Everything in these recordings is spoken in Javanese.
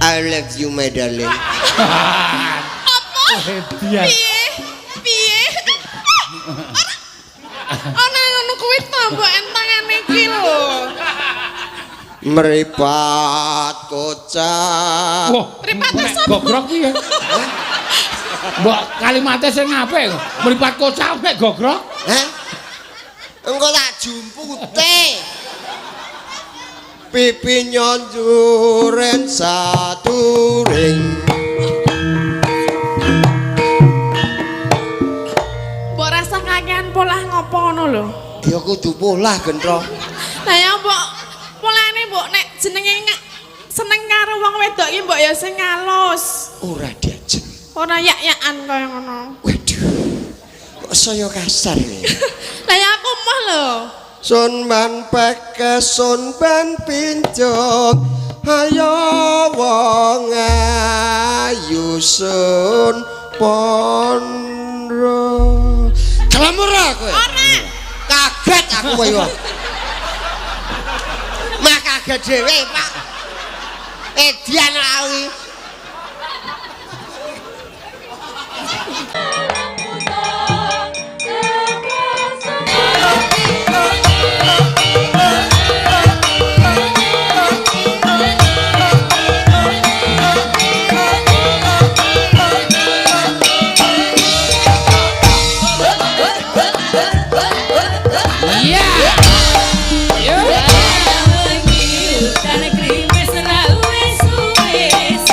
I love you, my darling. Apa? Edian. Piye? Piye? Ora ana ngono kuwi to mbok entangane iki lho. Meripat kocak. Wah, Mripate nek sapa? Gogrok piye? Mbok kalimate sing apik. Mripat kocak nek gogrok. Hah? Engko tak jumpute. Pipi nyonjuren saturing. Mbok rasa kakean polah ngopo ngono lho. Ya kudu polah gentro. Lah ya mbok polane mbok nek jenenge seneng karo wong wedok iki mbok ya sing halus. Ora diajeng. Ora yak-yakan kaya ngono. Waduh. Kok saya kasar ini. Lah ya aku moh lho. Sun ban peke sun ban pincuk. Ayo wong ayu sun pondro. Gelem ora kowe? Ora. Kaget aku kowe. Mah kaget dhewe, Pak. Edian aku. Iya. Yo. Udan kriwis ra wis wis.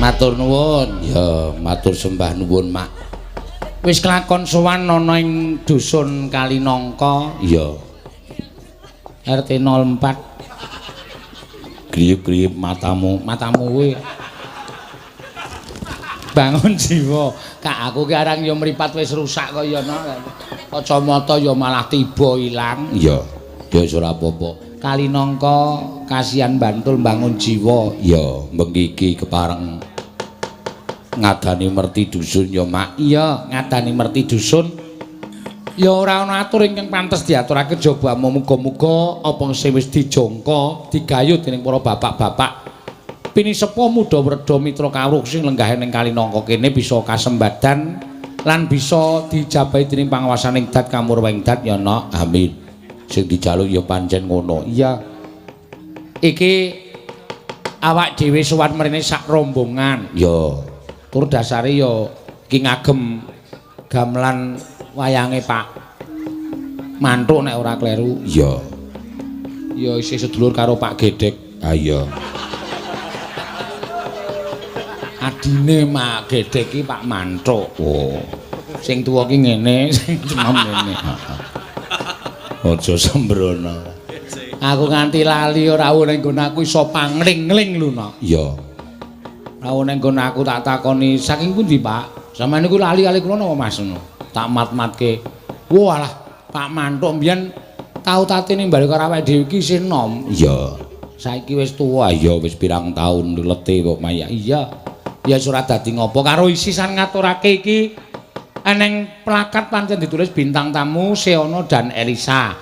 Matur nuwun. Ya, matur sembah nuwun, Mak. Wis kelakon sowan ana ing dusun Kalinongko. Iya. RT 04. Griyip-griyip matamu, matamu kuwi. Bangun jiwa. Kak aku ki arang ya mripat wis rusak kaya no. Kacamata ya malah tiba ilang. Iya. Ya wis ora apa-apa. Kalinongko kasihan Bantul bangun jiwa. Iya, bengi iki kepareng ngadani merti dusun ya, Mak. Iya, ngadani merti dusun. Ya ora ana atur ingkang pantes diaturake jaba muga-muga apa sing wis dijangka digayuh dening para bapak-bapak. Pinisepuh muda werda mitra kawruh sing lenggahe ning Kalinongko kene bisa kasembadan lan bisa dijabahi dening panguwasaning dat kamurweng dat ya, Nok. Amin. Sing dijaluk ya pancen ngono. Iya. Iki awak dhewe sowan mrene sak rombongan. Ya. Tur dasare ya iki ngagem gamelan wayange Pak Manthuk nek ora kleru. Iya. Ya isih sedulur karo Pak Gedhek. Ha iya. Adine Mak Gedhek iki Pak Manthuk. Oh. Sing tuwa ki ngene, sing enom ngene. Aja sembrono. Aku nganti lali ora ning nggon aku iso pangling-ling lho, Nok. Iya. Rawuh ning nggon aku tak takoni, saking pundi, Pak? Sampeyan niku lali kali kula napa, Mas? Ngono. Tak mat-matke. Walah, Pak Manthuk mbiyen tau tate ning bali karo awake dhewe iki isih enom. Iya. Saiki wis tuwa. Ya wis pirang taun lete kok mayak. Iya. Ya wis ora dadi ngopo karo isisan ngaturake iki eneng plakat pancen ditulis bintang tamu Seono dan Elisa.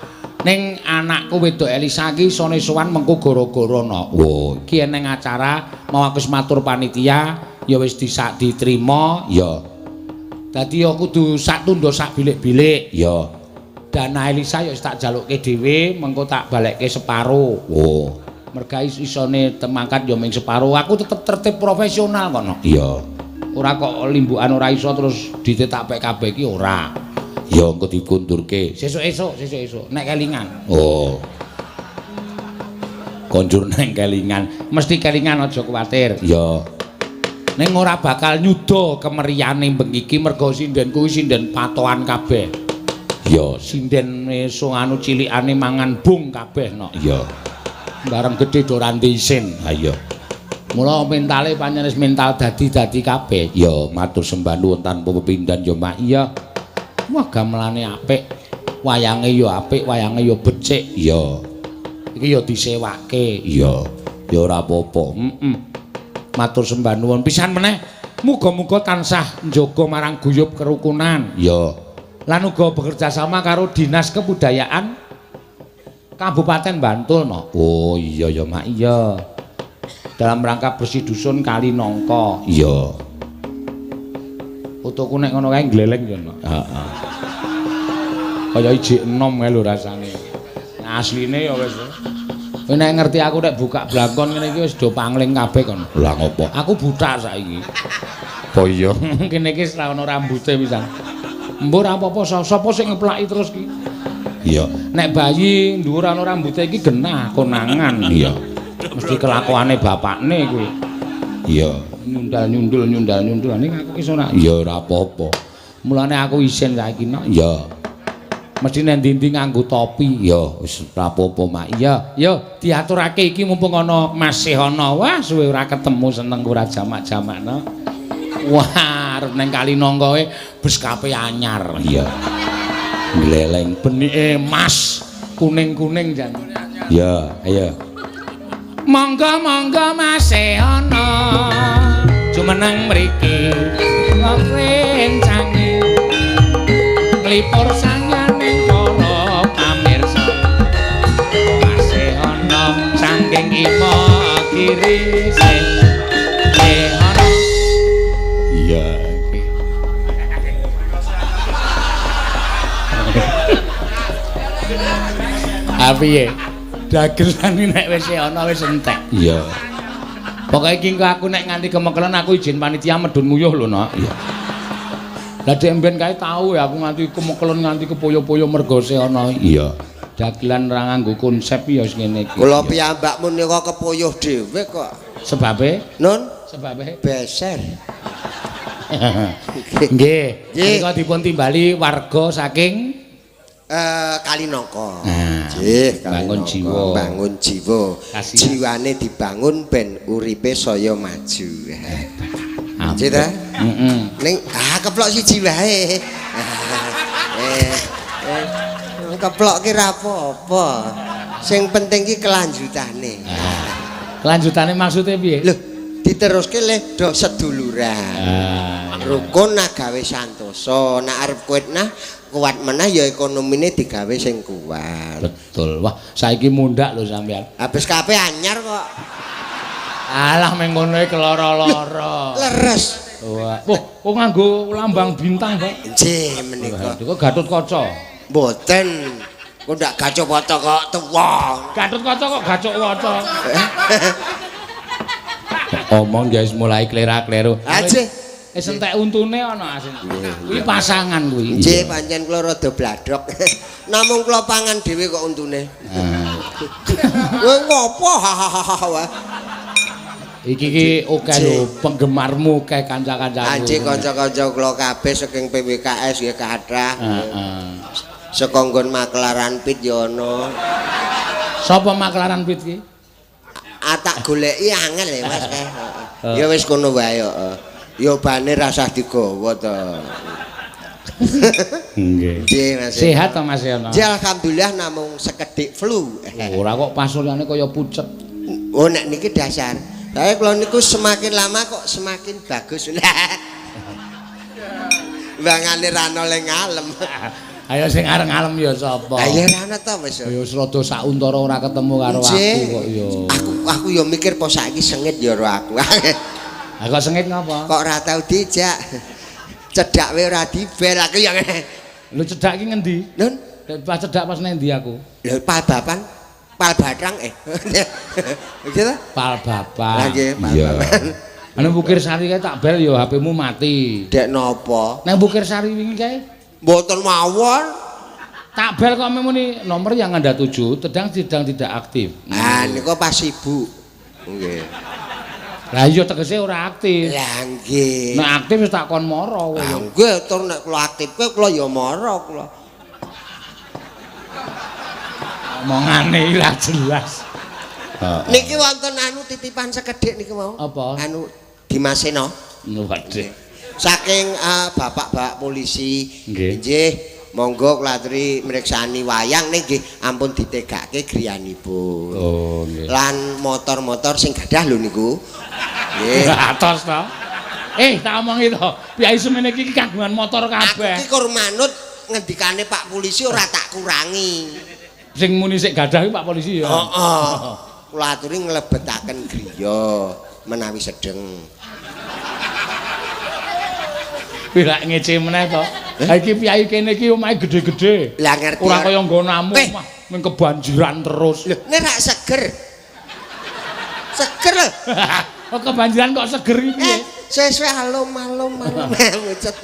Ning anakku wedok Elisa iki isone sowan mengko gara-gara no. Wo, iki eneng acara mau aku wis matur panitia ya wis disak diterima ya. Dadi ya kudu sak tunda sak bilik-bilik ya. Dana Elisa ya wis tak jalukke dhewe mengko tak balekke separo. Wo. Merga isone temangkat ya ming separo. Aku tetep tertib profesional kok no. Iya. Ora kok limbukan ora iso terus ditetak pek kabeh iki ora. Ya engko dikundurke. Sesuk esuk, sesuk esuk nek kelingan. Oh. Konjur nang kelingan, mesti kelingan aja kuwatir. Ya. Ning ora bakal nyuda kemeriyane bengi iki merga sinden kuwi sinden patokan kabeh. Ya, sinden esuk anu cilikane mangan bung kabeh no. Ya. Bareng gedhe do ora isin. Ha iya. Mula mentale pancen wis mental dadi-dadi kabeh. Ya, matur sembah nuwun tanpa pepindhan ya, Mak. Iya. Wah, gamelane apik. Wayange ya apik, wayange ya becik. Iya. Iki ya disewake. Iya. Ya ora apa-apa. Heeh. Matur sembah nuwun pisan meneh. Muga-muga tansah njaga marang guyub kerukunan. Iya. Lan uga bekerja sama karo Dinas Kebudayaan Kabupaten Bantul no. Oh iya ya, Mak. Iya. Dalam rangka bersih dusun Kalinongko. Iya. Utuhku nek ngono kae gleleng ya, Nok. Heeh. Kaya ijik enom kae lho rasane. Nah, asline ya wis. Kowe nek ngerti aku nek buka blangkon ngene iki wis do pangling kabeh kon. Lah ngopo? Aku buta saiki. Apa iya? Kene iki wis ora ono rambute pisan. Mbok ora apa-apa, sapa sing ngeplaki terus ki? Iya. Nek bayi dhuwur ana rambute iki genah konangan. Iya. Mesti kelakuane bapakne kuwi. Iya. Nyundal-nyundul nyundal-nyundul ning aku ki ora. Ya ora apa-apa. Mulane aku isin saiki nok. Iya. Mesti nang ndi-ndi nganggo topi. Ya wis ora apa-apa, Mak. Iya. Yo diaturake iki mumpung ana Mas Sehono. Wah, suwe ora ketemu seneng ora jamak-jamakno. Wah, arep nang Kalinongkoe beskape anyar. Iya. Gleleng benike mas kuning-kuning jan. Ya, ayo. Monggo-monggo Mas Sehono. Jumeneng mriki ngrencangi. Nglipur sanyaning para pamirsa. Mas Sehono saking Imogiri Sehono. Iya iki. Piye? Dagelan iki nek wis ana wis entek. Iya. Pokoke iki engko aku nek nganti kemekelen aku izin panitia medun nguyuh lho, Nok. Iya. Lah dek mben kae tau ya aku nganti kemekelen nganti kepoyo-poyo mergo ana. Iya. Dagelan ora nganggo konsep ya wis ngene iki. Kula piyambak menika kepoyoh dhewe kok. Sebabe? Nun, Sebabe Beser. Nggih. Nggih. Menika dipun timbali warga saking Kalinongko. Nah, Nggih, bangun Kalinongko. jiwa. Bangun jiwa. Kasihan. Jiwane dibangun ben uripe saya maju. Nggih ta? Heeh. Ning keplok siji wae. Keplok ki ra apa-apa. Sing penting ki kelanjutane. Kelanjutane maksudnya piye? Lho, diteruske leh do seduluran. Ah, Rukun nah gawe santosa, nek arep kuat nah kuat meneh ya ekonomine digawe sing kuat. Betul. Wah, saiki mundak lho sampean. Habis kabeh anyar kok. Alah meng ngono iki keloro-loro. Leres. Wah, wah, kok nganggo lambang bintang, Pak? Nggih menika. Kok Gatot Kaca. Mboten. Kok ndak gacok waca kok tuwa. Gatot Kaca kok gacok waca. Omong ya wis mulai klera-kleru. Aje. Wis entek untune ana asin. Kuwi pasangan kuwi. Nggih pancen kula rada bladhok. Namung kula pangan dhewe kok untune. Kowe ngopo hahaha wae. Iki ki akeh lho penggemarmu akeh kanca-kancaku. Anjing kanca-kanca kula kabeh saking PWKS nggih kathah. Heeh. Saka nggon makelaran pit ya ana. Sapa makelaran pit ki? Ah tak goleki angel ya Mas. Ya wis kono wae heeh. Ya bane rasah digawa to. Nggih. Nggih Mas. Sehat to Mas Yono? Nggih alhamdulillah namung sekedhik flu. Ora kok pasuryane kaya pucet. Oh nek niki dasar. Saya kula niku semakin lama kok semakin bagus. Bangane ra ono le ngalem. Ayo sing areng ngalem ya sapa? Lah ya ra ono to wis. Ya wis rada sauntara ora ketemu karo aku kok ya. Aku ya mikir po saiki sengit ya karo aku. Lah kok sengit ngapa? Kok ora tau dijak. Cedhak wae ora dibel aku ya ngene. Lho cedhak ki ngendi? Nun, Pas cedhak pas nendi aku? lho pal bapan, pal bathang eh. Gitu ta? Pal bapak. Lah nggih, pal bapan. Ana Bukir Sari kae tak bel ya HP-mu mati. Dek napa? Nang Bukir Sari wingi kae Mboten mawon. tak bel kok muni nomor yang Anda tuju sedang tidak aktif. Ah niku pas sibuk. Nggih. Lah iya tegese ora aktif. Lah nggih. Nek aktif wis tak kon mara kowe. Lah nggih tur nek kula aktif kula ya mara kula. Omongane lah jelas. Niki wonten anu titipan sekedhik niki mau. Apa? Anu Dimaseno. Waduh. Saking bapak-bapak polisi. Nggih. Nggih, monggo kula aturi mriksani wayang ning nggih ampun ditegake griyanipun. Oh nggih. Lan motor-motor sing gadah lho niku. Nggih. Atos to. Tak omongi to. Piyai semene iki kagungan motor Aku kabeh. ki kur manut ngendikane Pak polisi ora tak kurangi. Sing muni sik gadah iki Pak polisi ya. Heeh. Kula aturi nglebetaken griya menawi sedeng. Kuwi lak ngece meneh to. Ha iki piyai kene iki omahe gede-gede. Lah ngerti. Ora kaya nggonamu omah mung kebanjiran terus. Lho, nek rak seger. Seger lho. Kok kebanjiran kok seger iki piye? Sesuai alum-alum alum mucet.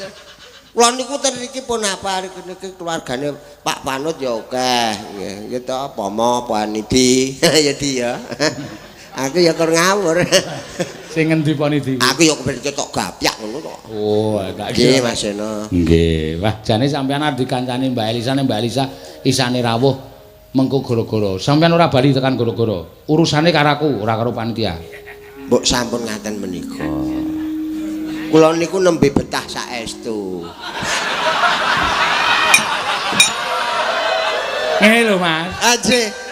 Kula niku ten mriki pun apa niki keluargane Pak Panut ya akeh. Nggih, ya to Pomo, Panidi. Ya di ya. Aku ya kur ngawur. Sing ngendi Panidi? Aku ya kepen ketok gapyak ngono to. Oh, gak Nggih Mas Seno. Nggih. Wah, jane sampean arep dikancani Mbak Elisa, nek Mbak Elisa isane rawuh mengko gara-gara. Sampean ora bali tekan gara-gara. Urusane karo aku, ora karo panitia. Mbok sampun ngaten menika. Kula niku nembe betah saestu. Ngene lho, Mas. Aje.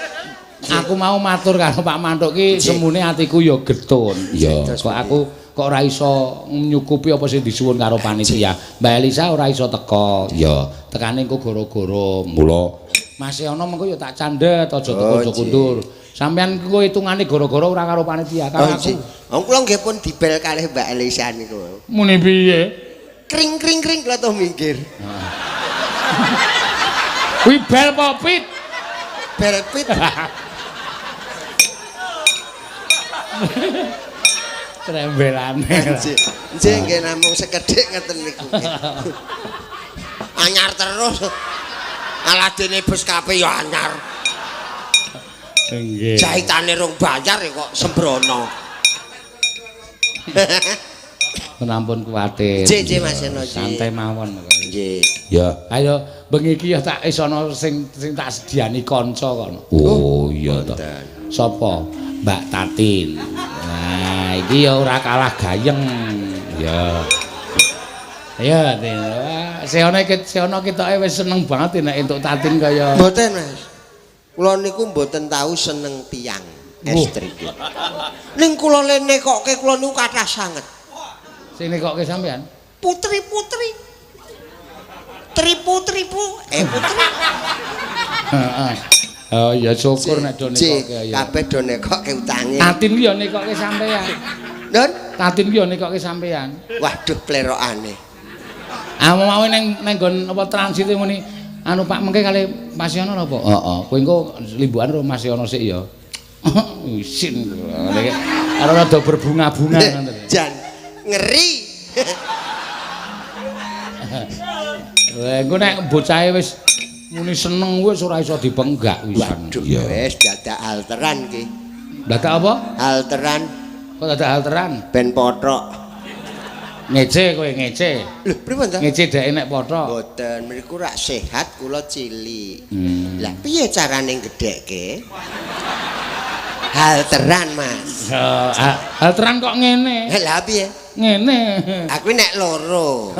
Aku mau matur karo Pak Manthuk ki semune atiku ya getun. Ya, kok aku kok ora iso nyukupi apa sing disuwun karo panitia. Mbak Elisa ora iso teko. Ya, tekane engko gara-gara. Mula Mas Yono mengko ya tak candhet, aja teko aja kundur. Sampeyan ku hitungane gara-gara ora karo panitia, karo aku. Wong kula nggih pun dibel kalih Mbak Elisa niku. Muni piye? Kring kring kring kula tuh minggir. Kuwi bel popit. Bel pit. Trembelane. Nggih nggih namung sekedhik ngeten niku. Anyar terus. Aladene bus kabeh ya anyar. Nggih. Jahitane rong bayar ya kok sembrono. Ampun kuwatir. Nggih, nggih, Mas Seno. Santai mawon. Nggih. Ya, ayo bengi iki ya tak isono sing sing tak sediani kanca kono. Oh, iya to. Sapa? Mbak Tatin. Nah, iki ya ora kalah gayeng. Ya. Ayo, Tin. Seona iki seona ketoke wis seneng banget nek entuk Tatin kaya. Mboten, Mas. Kula niku mboten tau seneng tiyang estri. Ning kula le nekokke kula niku kathah sanget. Sing nekokke sampean? Putri-putri. Tripu-tripu, putri. Heeh. Oh ya syukur nek do nekokke ya. Kabeh do nekokke utange. Tatin ki ya nekokke sampean. Nun? Tatin ki ya nekokke sampean. Waduh plerokane. Ah mau ning nang nggon apa transit muni anu Pak mengke kali Mas Yono napa? Heeh. Kowe engko limbukan karo Mas Yono sik ya. Isin. Karo rada berbunga-bunga ngoten. Jan ngeri. Lah engko nek bocahe wis muni seneng wis ora iso dipenggak wisan. Waduh, wis dadak alteran ki. Dadak apa? Alteran. Kok dadak alteran? Ben pothok. Ngece kowe ngece. Lho, pripun ta? Ngece dheke nek pothok. Mboten, mriku rak sehat kula cilik. Lah piye carane gedhekke? Halteran, Mas. Halteran kok ngene? Lah piye? Ngene. Aku nek loro.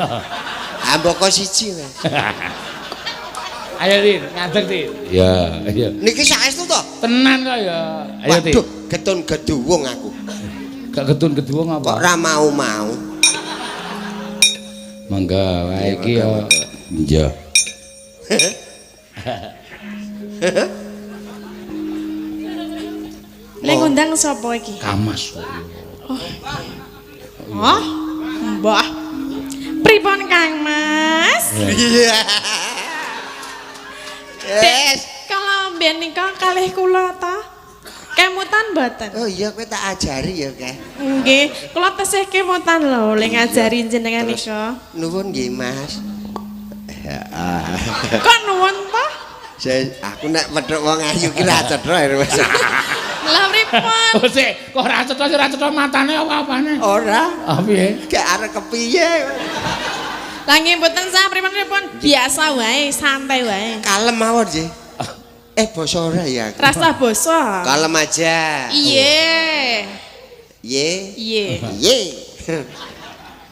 Amboko siji, Mas. Ayo Tin, ngadeg Tin. Iya, iya. Niki saestu to? Tenan kok ya. Ayo Tin. Waduh, getun geduwung aku. Gak getun geduwung apa? Kok ora mau-mau. Mangga wae iki ya. Iya. Nek ngundang sapa iki? Kamas kok. Oh. Mbah. Pripun Kang Mas? Iya. Yes. Kalau mbiyen nika kalih kula ta? Kemutan mboten? Oh iya kowe tak ajari ya, Keh. Nggih, kula tesih kemutan lho le ngajari jenengan nika. Nuwun nggih, Mas. Heeh. Kok nuwun ta? Aku nek pethuk wong ayu ki ra cetha ya, Mas. Lah pripun? Oh sik, kok ora cetha ora cetha matane apa-apane? Ora. Ah piye? Gak arep kepiye. Lah nggih mboten sah pripun-pripun, biasa wae, santai wae. Kalem mawon nggih. Basa ora ya aku. Rasa basa. Kalem aja. Iya. Ye. Iya. Ye.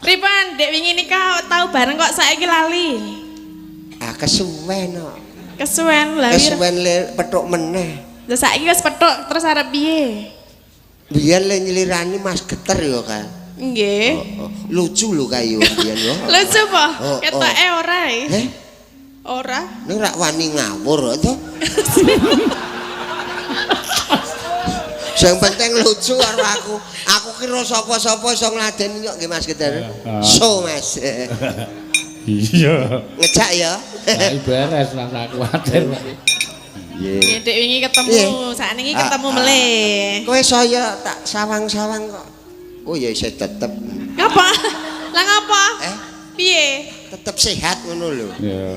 Pripun, Dek wingi nika tau bareng kok saiki lali. Ah kesuwen kok. Kesuwen lha. Kesuwen le petuk meneh. Lah saiki wis petuk terus arep piye? Biyen le nyelirani Mas Geter ya, Kak. Nggih. Oh, oh. Lucu lho kae yo biyen yo. Lucu po? Oh, oh. Ketoke ora e. Heh? Ora. Ning rak wani ngawur to. Sing penting lucu karo aku. Aku kira sapa-sapa iso ngladeni kok nggih Mas Geter. So Mas. Iya. Ngejak ya. Lah beres lah aku kuwatir. Nggih, Dek wingi ketemu, sakniki ketemu melih. Kowe saya tak sawang-sawang kok. Oh ya isih tetep. Ngapa? Lah ngapa? Piye? Tetep sehat ngono lho. Iya.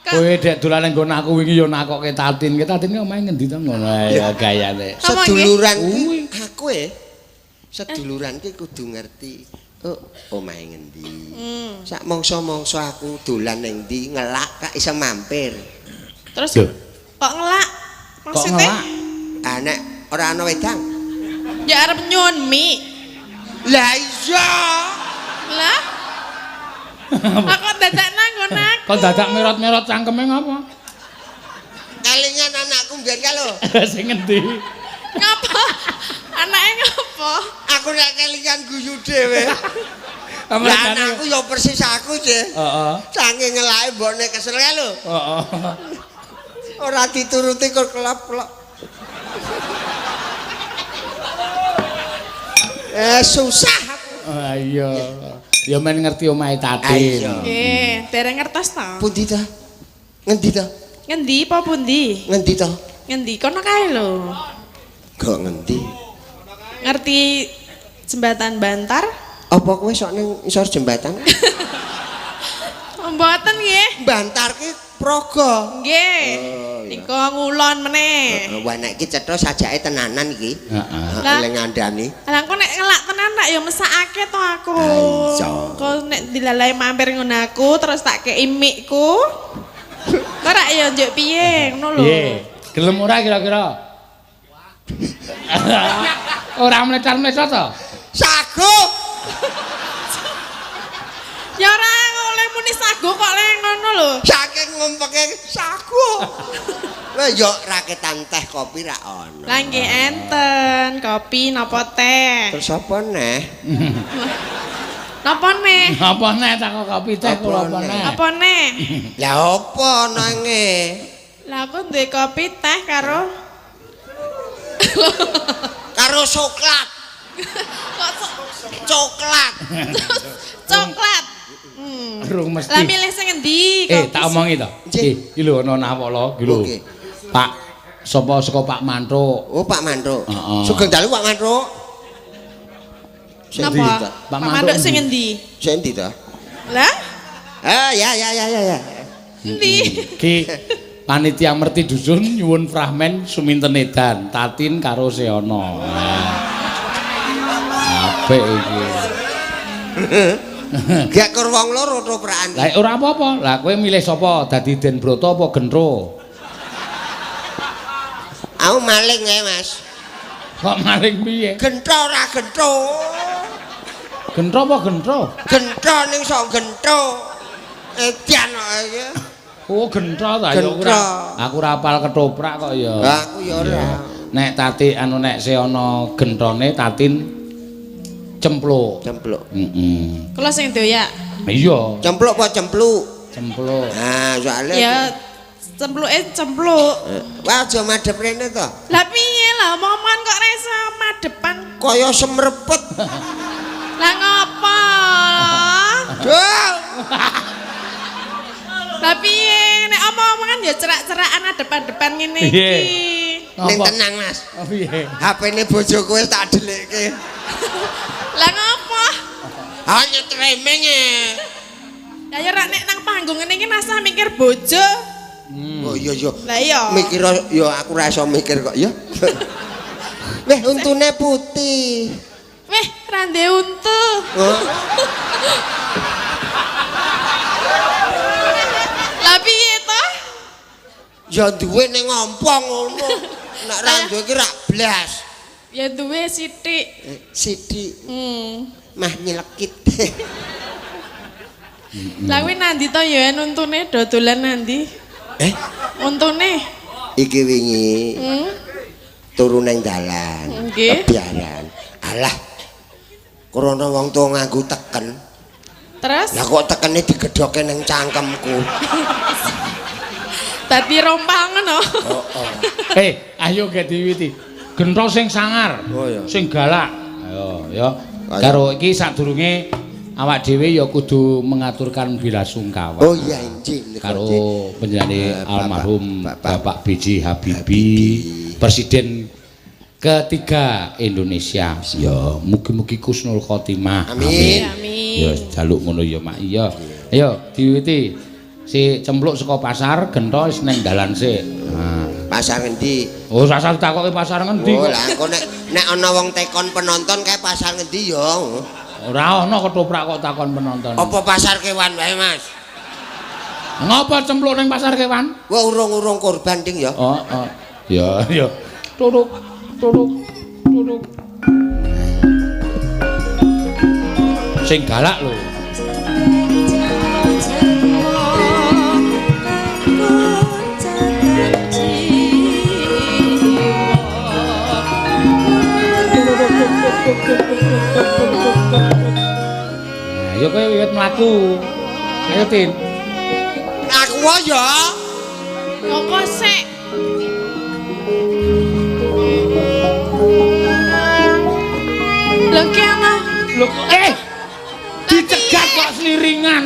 Kowe dek dolan nang nggon aku wingi ya nakokke Tatin. Ki Tatin ki omahe ngendi to ngono ya gayane. Seduluran ki aku e. Seduluran ki kudu ngerti. Oh, omahe ngendi. Sak mangsa-mangsa aku dolan ning ndi ngelak kak iso mampir. Terus kok ngelak? Maksudnya? Ah nek ora ana wedang. Ya arep nyuwun mie. Lah iya. Lah. Aku dadak nang nggon aku. Kok dadak merot-merot cangkeme ngapa? Kalingan anakku mbiyen ka lho. Sing ngendi? Ngapa? Anake ngapa? Aku nek kelingan guyu dhewe. Lah anakku ya persis aku, Cek. Heeh. Saking ngelake mbokne kesel ka lho. Heeh. Ora dituruti kok kelap-kelop. Susah aku. Ah iya. Ya men ngerti omahe Tatin. Nggih, dereng ngertos ta? Pundi ta? Ngendi ta? Ngendi apa pundi? Ngendi ta? Ngendi kono kae lho. Kok ngendi? Ngerti jembatan Bantar? Apa kowe sok ning isor jembatan? Mboten nggih. Bantar ki Praga. Nggih. Oh, iya. Nika ngulon meneh. Wah, nek iki cetha sajake tenanan iki. Heeh. Lah. Lek ngandani. Lah engko nek ngelak tenan tak ya mesakake to aku. Ah, iya. Engko nek dilalai mampir ngono aku terus tak kei mikku. Kok rak ya njuk piye ngono lho. Piye? Gelem ora kira-kira? Ora mlecar-mlecot to? Sago. Ya ora oleh muni sago kok le ngono lho. Saking ngumpeke sago. Lah yo raketan teh kopi ra ono. Lah nggih enten kopi napa teh? Terus apa neh? Napa neh? Apa neh tak kopi teh kula apa neh? Apa neh? Lah apa nange? Lah aku duwe kopi teh karo Karo coklat. Kok Coklat. coklat. Rung mesti. Lah milih sing endi? Tak omongi to. Nggih. Iki lho ana nawala iki lho. Oke. Pak sapa saka Pak Mantuk? Oh, Pak Mantuk. Heeh. Sugeng dalu Pak Mantuk. Sing Napa? endi ta? Pak Pak Mantuk Mantuk sing endi? Sing endi ta? Lah, Ah, ya ya ya ya ya. endi? Ki panitia merti dusun nyuwun fragmen suminten edan Tatin karo Seana. Apik iki. Gak kur wong loro toprakan. Lah ora apa-apa. Lah kowe milih sapa? Dadi Den Broto apa Gentro? Aku maling ae, Mas. Kok maling piye? Gentro ora gentro. Gentro apa gentro? Gentro ning sok gentro. Edan kok iki. Oh, gentro ta ya Gentro. ora. Aku ora hafal ketoprak kok ya. Lah aku ya ora. Nek Tati anu nek Seana gentrone Tatin cempluk. Cempluk. Heeh. Kula sing doyak. Iya, Cempluk apa cempluk? cempluk. Nah, soalnya Ya cempluke cempluk. Wah, aja madhep rene to. Lah piye lah omongan kok ora iso madepan. Kaya semrepet. Lah ngopo? Duh. Lah piye nek omong-omongan ya cerak-cerakan adepan-depan ngene Piye? iki. Ning Apa? tenang, Mas. Oh, piye? HP-ne bojoku wis tak dhelikke. Lah ngopo? Hanya tremeng e. Ya ya ora nek nang panggung ngene iki masa mikir bojo. Oh iya iya. Lah iya. Mikir ya aku ora iso mikir kok ya. Weh, untune putih. Weh, ra ndek untu. Oh, Lah piye to? ya duwe ning ngompong ngono. Nek ra duwe ki rak blas. Ya duwe sithik. Sithik mah nyelekit. Lah kuwi nandi to ya untune dodolan nandi? Eh, Untune. iki wingi turu ning dalan, Nggih. kebiaran. Alah. Krana wong tuwa nganggo teken. Terus Lah kok tekene digedhoke ning cangkemku. dadi rompal ngono. Eh, ayo ge diwiti. Gentro sing sangar, Oh, iya. sing galak. Ayo, ya. Ayo. Karo iki sadurunge awak dhewe ya kudu mengaturkan belasungkawa. Oh iya injih niku, Karo Cik. penjenengane almarhum Bapak- Bapak B.J. Habibie, Presiden ketiga Indonesia. Ya, mugi-mugi kusnul khotimah. Amin. Amin. Ya jaluk ngono ya, Mak. Iya. Ayo diwiti. Si cempluk saka pasar, gentho wis ning dalan sik. Nah. Pasar ngendi? Oh, sasar takoke pasar ngendi Oh kok. lah engko nek nek ana wong tekon penonton kae pasar ngendi ya. Ora ana ketoprak kok takon penonton. Apa pasar kewan wae, Mas? Ngapa cempluk ning pasar kewan? Wah urung-urung korban ding ya. Oh, oh. Ya, ya. Turuk, turuk, turuk. Sing galak lho. Nah, ya kowe wiwit mlaku. Ayo, Tin. Aku wae ya. Ngopo sik? Lho ki ana. Lho kok dicegat kok seliringan.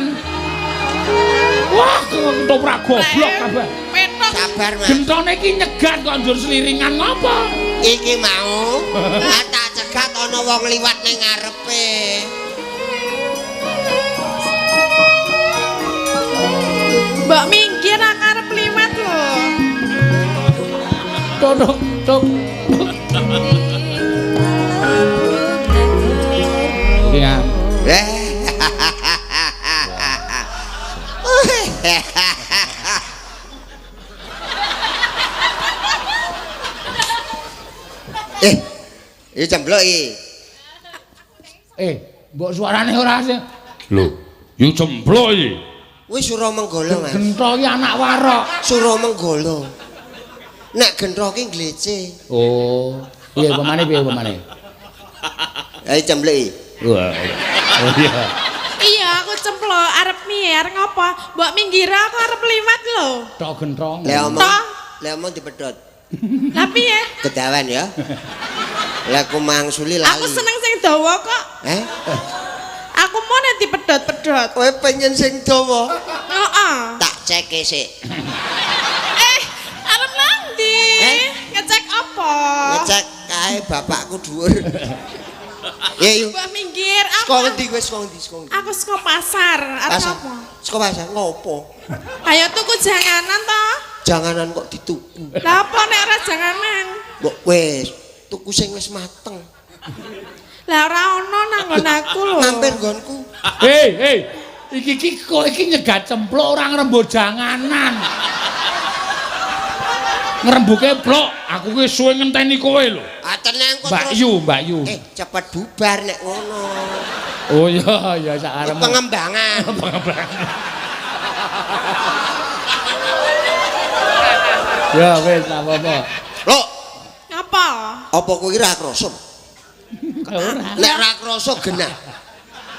Wah, ketoprak goblok kabeh. Petok. Sabar, Mas. Gentone iki nyegat kok njur seliringan ngopo? Iki mau tak cegat ana wong liwat ning ngarepe. Mbok minggir akar Tok tok tok. Iya. Iki cempluk iki. Mbok suarane ora sing. Lho, yo cempluk iki. Kuwi Sura Menggala, Mas. Gentho iki anak warok. Sura Menggala. Nek gentho ki nglece. Oh, piye pemane piye pemane? Ayo cempluk iki. Wah. Oh iya. Iya, aku cempluk arep piye, arep ngopo? Mbok minggir aku arep liwat lho. Tok genthong. Le omong dipedhot. Lah piye? Kedawan ya. Lah aku mangsuli lali. Aku seneng sing dawa kok. Eh? Aku mau nek dipedhot-pedhot. Kowe pengen sing dawa? Heeh. Tak ceke sik. Arep nang ndi? Ngecek apa? Ngecek kae bapakku dhuwur. Ya yuk. Mbok minggir aku. Saka ngendi kowe saka ngendi saka ngendi? Aku saka pasar. Arep apa? Saka pasar ngopo? Ayo tuku janganan to. Janganan kok dituku. Lah apa nek ora janganan? Mbok wis tuku sing wis mateng. Lah ora ono nang nggon aku lho. Mampir nggonku. Hei, iki iki kok iki nyegat cempluk ora ngrembug janganan. Ngrembuke plok, aku ki suwe ngenteni kowe lho. Ah tenang kok. Mbak Yu, Mbak Yu. Cepet bubar nek ngono. Oh iya, ya sak arepmu. Pengembangan. Pengembangan. Ya wis tak apa-apa. Lho. Ngapa? Apa kowe iki ra krasa? Ora. Nek ra krasa genah.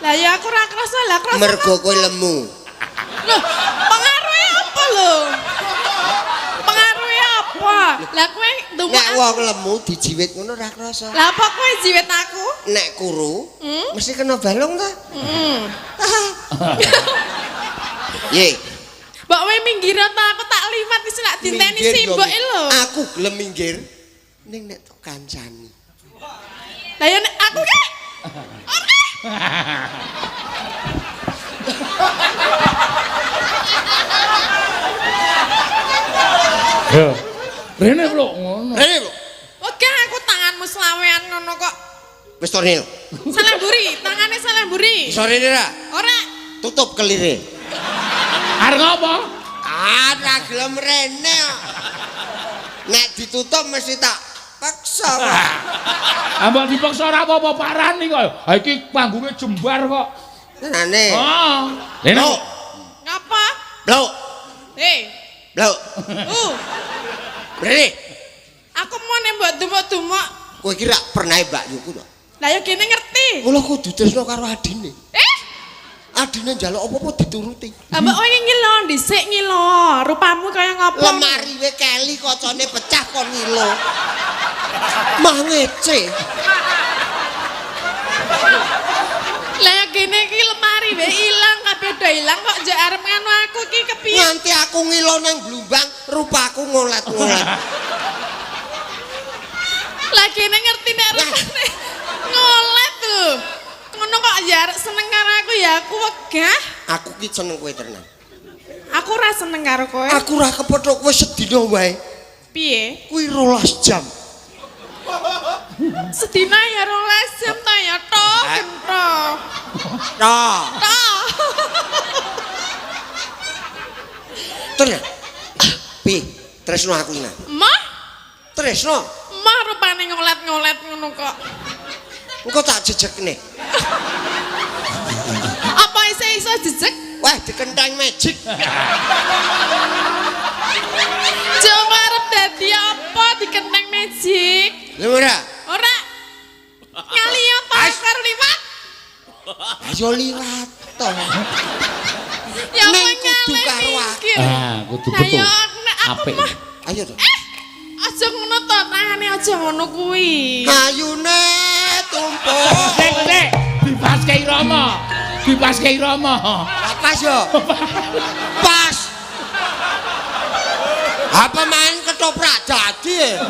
Lah ya aku ra krasa, lah krasa. Mergo kowe lemu. Loh, pengaruhe apa lho? Pengaruhe apa? Lah kowe ndumuk. Nek wong lemu dijiwit ngono ra krasa. Lah apa kowe jiwit aku? Nek kuru, mesti kena balung ta? Heeh. Ye. Mbok kowe minggir ta aku tak liwat wis lak dinteni simboke lho. Aku gelem minggir ning nek tok kancani. Lah ya nek aku ki. Ora. Yo. Rene lho ngono. Rene lho. Oke aku tanganmu selawean ngono kok. Wis to rene. Salah mburi, tangane salah mburi. Iso rene ra? Ora. Tutup kelire. Arep ngopo? Ah, ra gelem rene. Nek ditutup mesti tak paksa. Ah, mbok dipaksa ora apa-apa parani kok. Ha iki panggunge jembar kok. Tenane. Heeh. Rene. Ngapa? Blok. Hei. Blok. Rene. Aku mau nek mbok dumuk-dumuk. Kowe iki rak pernah Mbak Yuku to? Lah ya kene ngerti. Mula kudu tresno karo adine. Adine njaluk apa-apa dituruti. Lah mbok kowe ngilo dhisik ngilo. Rupamu kaya ngopo? Lemari we keli kocone pecah kon ngilo. Mah ngece. Lah ya kene iki lemari we ilang kabeh do ilang kok njek arep nganu aku iki kepiye? Nganti aku ngilo nang blumbang rupaku ngolet-ngolet. Lah kene ngerti nek rupane ngolet lho. Ngono kok ya arek seneng karo aku ya aku wegah. Aku ki seneng kowe tenan. Aku ora seneng karo kowe. Aku ora kepethuk kowe sedina wae. Piye? Kuwi 12 jam. Sedina ya 12 jam ta ya tok gentho. Tok. Tok. Tenan. Piye? Tresno aku nang. Mah? Tresno. Mah rupane ngolet-ngolet ngono kok. Engko tak jejekne. Apa iso jejek? Wah, dikenteng magic. Coba arep dadi apa dikenteng magic? Lha ora? Ora. Ngali apa karo liwat? Ayo liwat to. Ya ning kudu karo aku. Ah, kudu betul. Ayo mah. Ayo to. Aja ngono to, tangane aja ngono kuwi. Ayune tumpuk. Sik, dipaske irama. Dipaske irama. Pas yo. Pas. Apa main ketoprak dadi?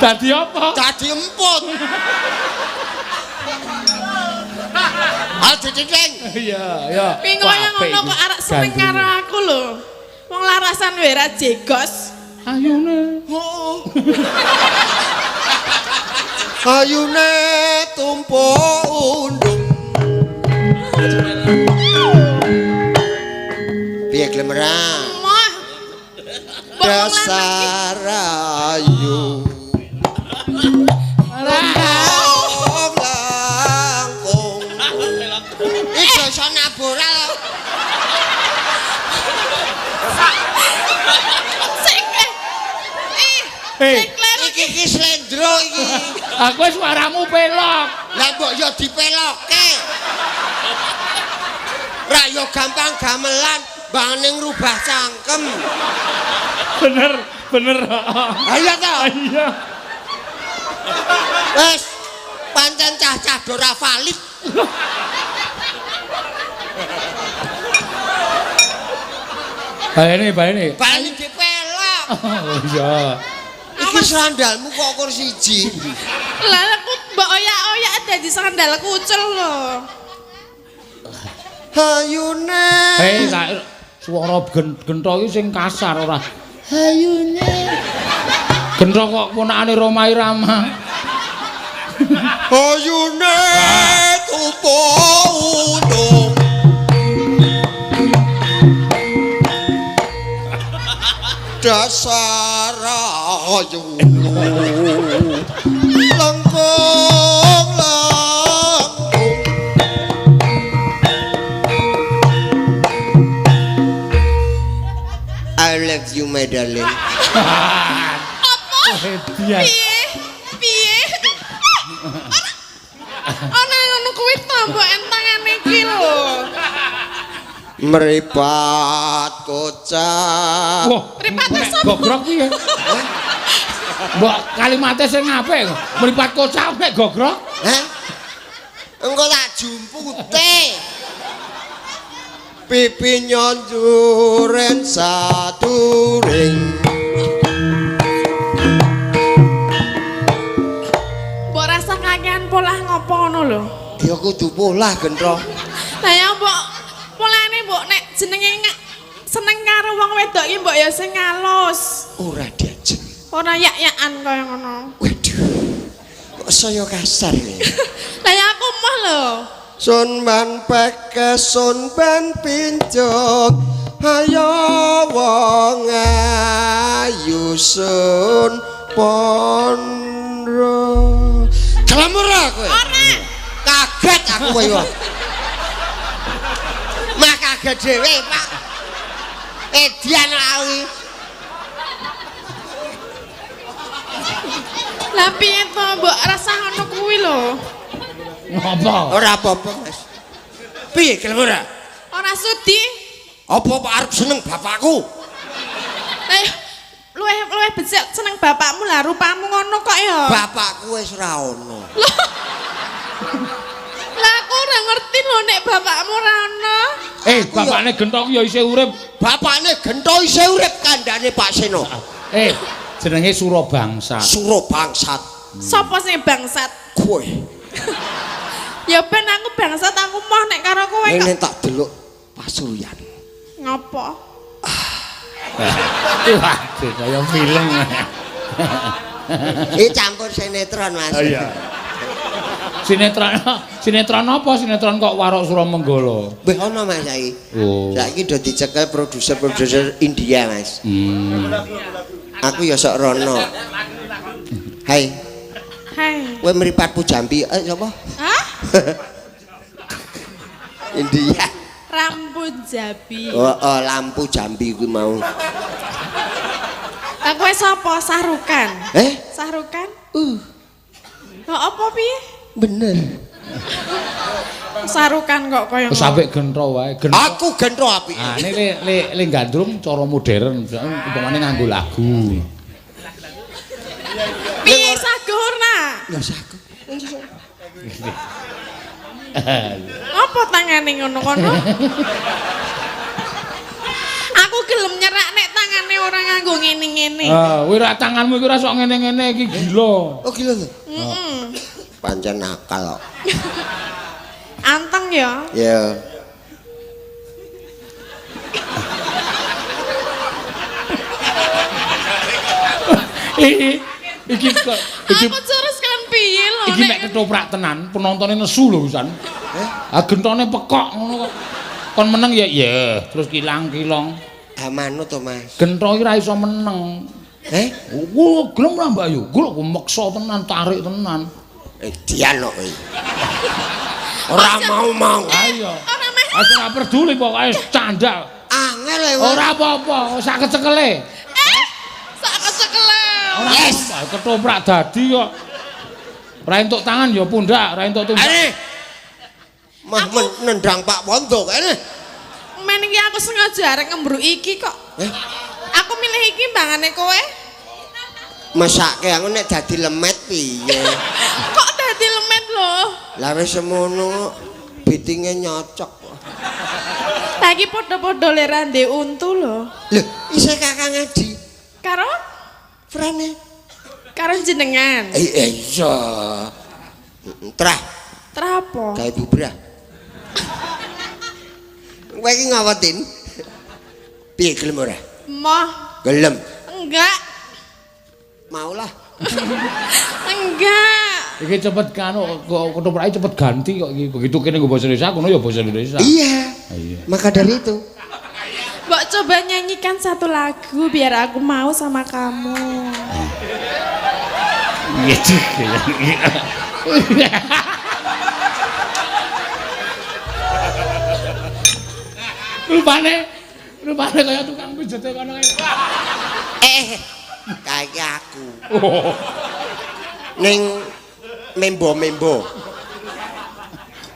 Dadi apa? Dadi emput. Aja ceceng. Iya, iya. Piye kaya ngono kok arek seneng karo aku lho. Wong larasan wae ra jegos. Ayune. Heeh. Ayune tumpuk undung. Piye gelem ra? Moh. Dasar ayu. Langkung langkung. Iki iso nabora. Sik Eh, Iki iki slendro iki. aku suaramu pelok. Lah mbok yo dipelokke. Ra yo gampang gamelan, bangane ngrubah cangkem. Bener, bener. Ayo to. Iya. Wes, pancen cah-cah do ra valid. Baleni, baleni. Bali dipelok. Oh iya. Iki sandalmu kok kur siji. Lah aku mbok oyak-oyak dadi sandal kucel lho. Hayune. Hei, suara gentho iki sing kasar ora. Hayune. Gentho kok ponakane Rhoma Irama. Hayune tumpuk undung. Dasar ayu. Langkung langkung. I love you my darling. Apa? Piye? Piye? Ana ngono kuwi to mbok entangane iki lho. Meripat kocak. Wah, Mripate sapa? Gogrok piye? Mbok kalimate sing apik kok. Mripat kocak nek gogrok. Hah? Engko tak jumpute. Pipi nyonjuren saturing. Mbok rasa kakean polah ngopo ngono lho. Ya kudu polah gentro. Lah ya mbok polane mbok nek jenenge seneng karo wong wedok iki mbok ya sing halus. Ora diajeng. Ora yak-yakan kaya ngono. Waduh. Kok saya kasar iki. Lah ya aku moh lho. Sun ban peke sun ban pincuk. Ayo wong ayu sun pondro. Gelem ora kowe? Ora. Kaget aku kowe. Mah kaget dhewe, Pak. Edian aku. Lah piye to mbok rasah ngono kuwi lho. Ngopo? Ora apa-apa, Mas. Piye gelem ora? Ora sudi. Apa Pak arep seneng bapakku? Lah luweh becik seneng bapakmu lah rupamu ngono kok ya. Bapakku wis ora ono. Lah aku ora ngerti lho nek bapakmu ora ono. Eh, bapakne Gentho ya isih urip. Bapakne Gentho isih urip kandhane Pak Seno. Eh, jenenge Surabangsat. Surabangsat. Sapa sing bangsat? Kowe. Ya ben aku bangsat aku moh nek karo kowe kok. Ngene tak delok pasuryan. Ngopo? Waduh, kaya film. Iki campur sinetron, Mas. Oh iya. Sinetron, sinetron apa? Sinetron kok Warok Suramenggala. Wih ono Mas saiki. Oh. Saiki do dicekel produser-produser India, Mas. Hmm. Aku ya sok rono. Hai, Hai. kowe mripatmu jampi sapa? Hah? India. Rambut jabi. Oh, oh, lampu jambi kuwi mau. Lah kowe sapa? Sahrukan. Eh? Sahrukan? Lah apa piye? Bener. Sarukan kok kaya Wis apik gentho wae. Gentho. Aku gentho apik. Ah, ini le gandrung cara modern, umpamane nganggo lagu. Piye sago ora? Ya sago. Apa tangane ngono kono? Aku gelem nyerak nek tangane ora nganggo ngene-ngene. Ah, kowe ra tanganmu iku ora sok ngene-ngene iki gila. Oh gila to. Heeh. Pancen nakal kok. Anteng ya. Ya. Iki kok iki Aku curus kan piye lho. Iki nek ketoprak tenan, penontone nesu lho wisan. Eh? Ah gentone pekok ngono kok. Kon meneng ya ya, terus kilang-kilong. Ah manut to, Mas. Gento iki ra iso meneng. Eh? Oh, gelem ra Mbak Yu? Gul aku meksa tenan, tarik tenan. Dian kok kowe. Ora mau-mau. Ayo. Ora meh. Aku ora peduli pokoke candal. Angel e. Ora apa-apa, sak kecekele. Sak kecekele. Ora Yes. apa-apa, ketoprak dadi kok. Ora entuk tangan ya pundak, ora entuk tundak. Ane. Mah nendang Pak Wondo kene. Men iki aku sengaja arek ngembruk iki kok. Eh? Aku milih iki mbangane kowe. Mesake aku nek dadi lemet piye? Kok dadi lemet lho? Lah wis semono bitinge nyocok. Lah iki padha-padha le ra ndek untu lho. Lho, isih Kakang Adi. Karo Frane. karo jenengan. Iya. Trah, Trah apa? gawe bubrah. Kowe iki ngawetin? Piye gelem ora? Moh, Gelem. enggak. Maulah. Enggak. Iki cepet kanu kok ketoprake cepet ganti kok iki. Begitu kene nggo basa Indonesia, kono ya basa Indonesia. Iya. Iya. Maka dari itu. Mbok coba nyanyikan satu lagu biar aku mau sama kamu. Gitu. Rupane kaya tukang pijete kono kae. Kayak aku. Ning membo-membo.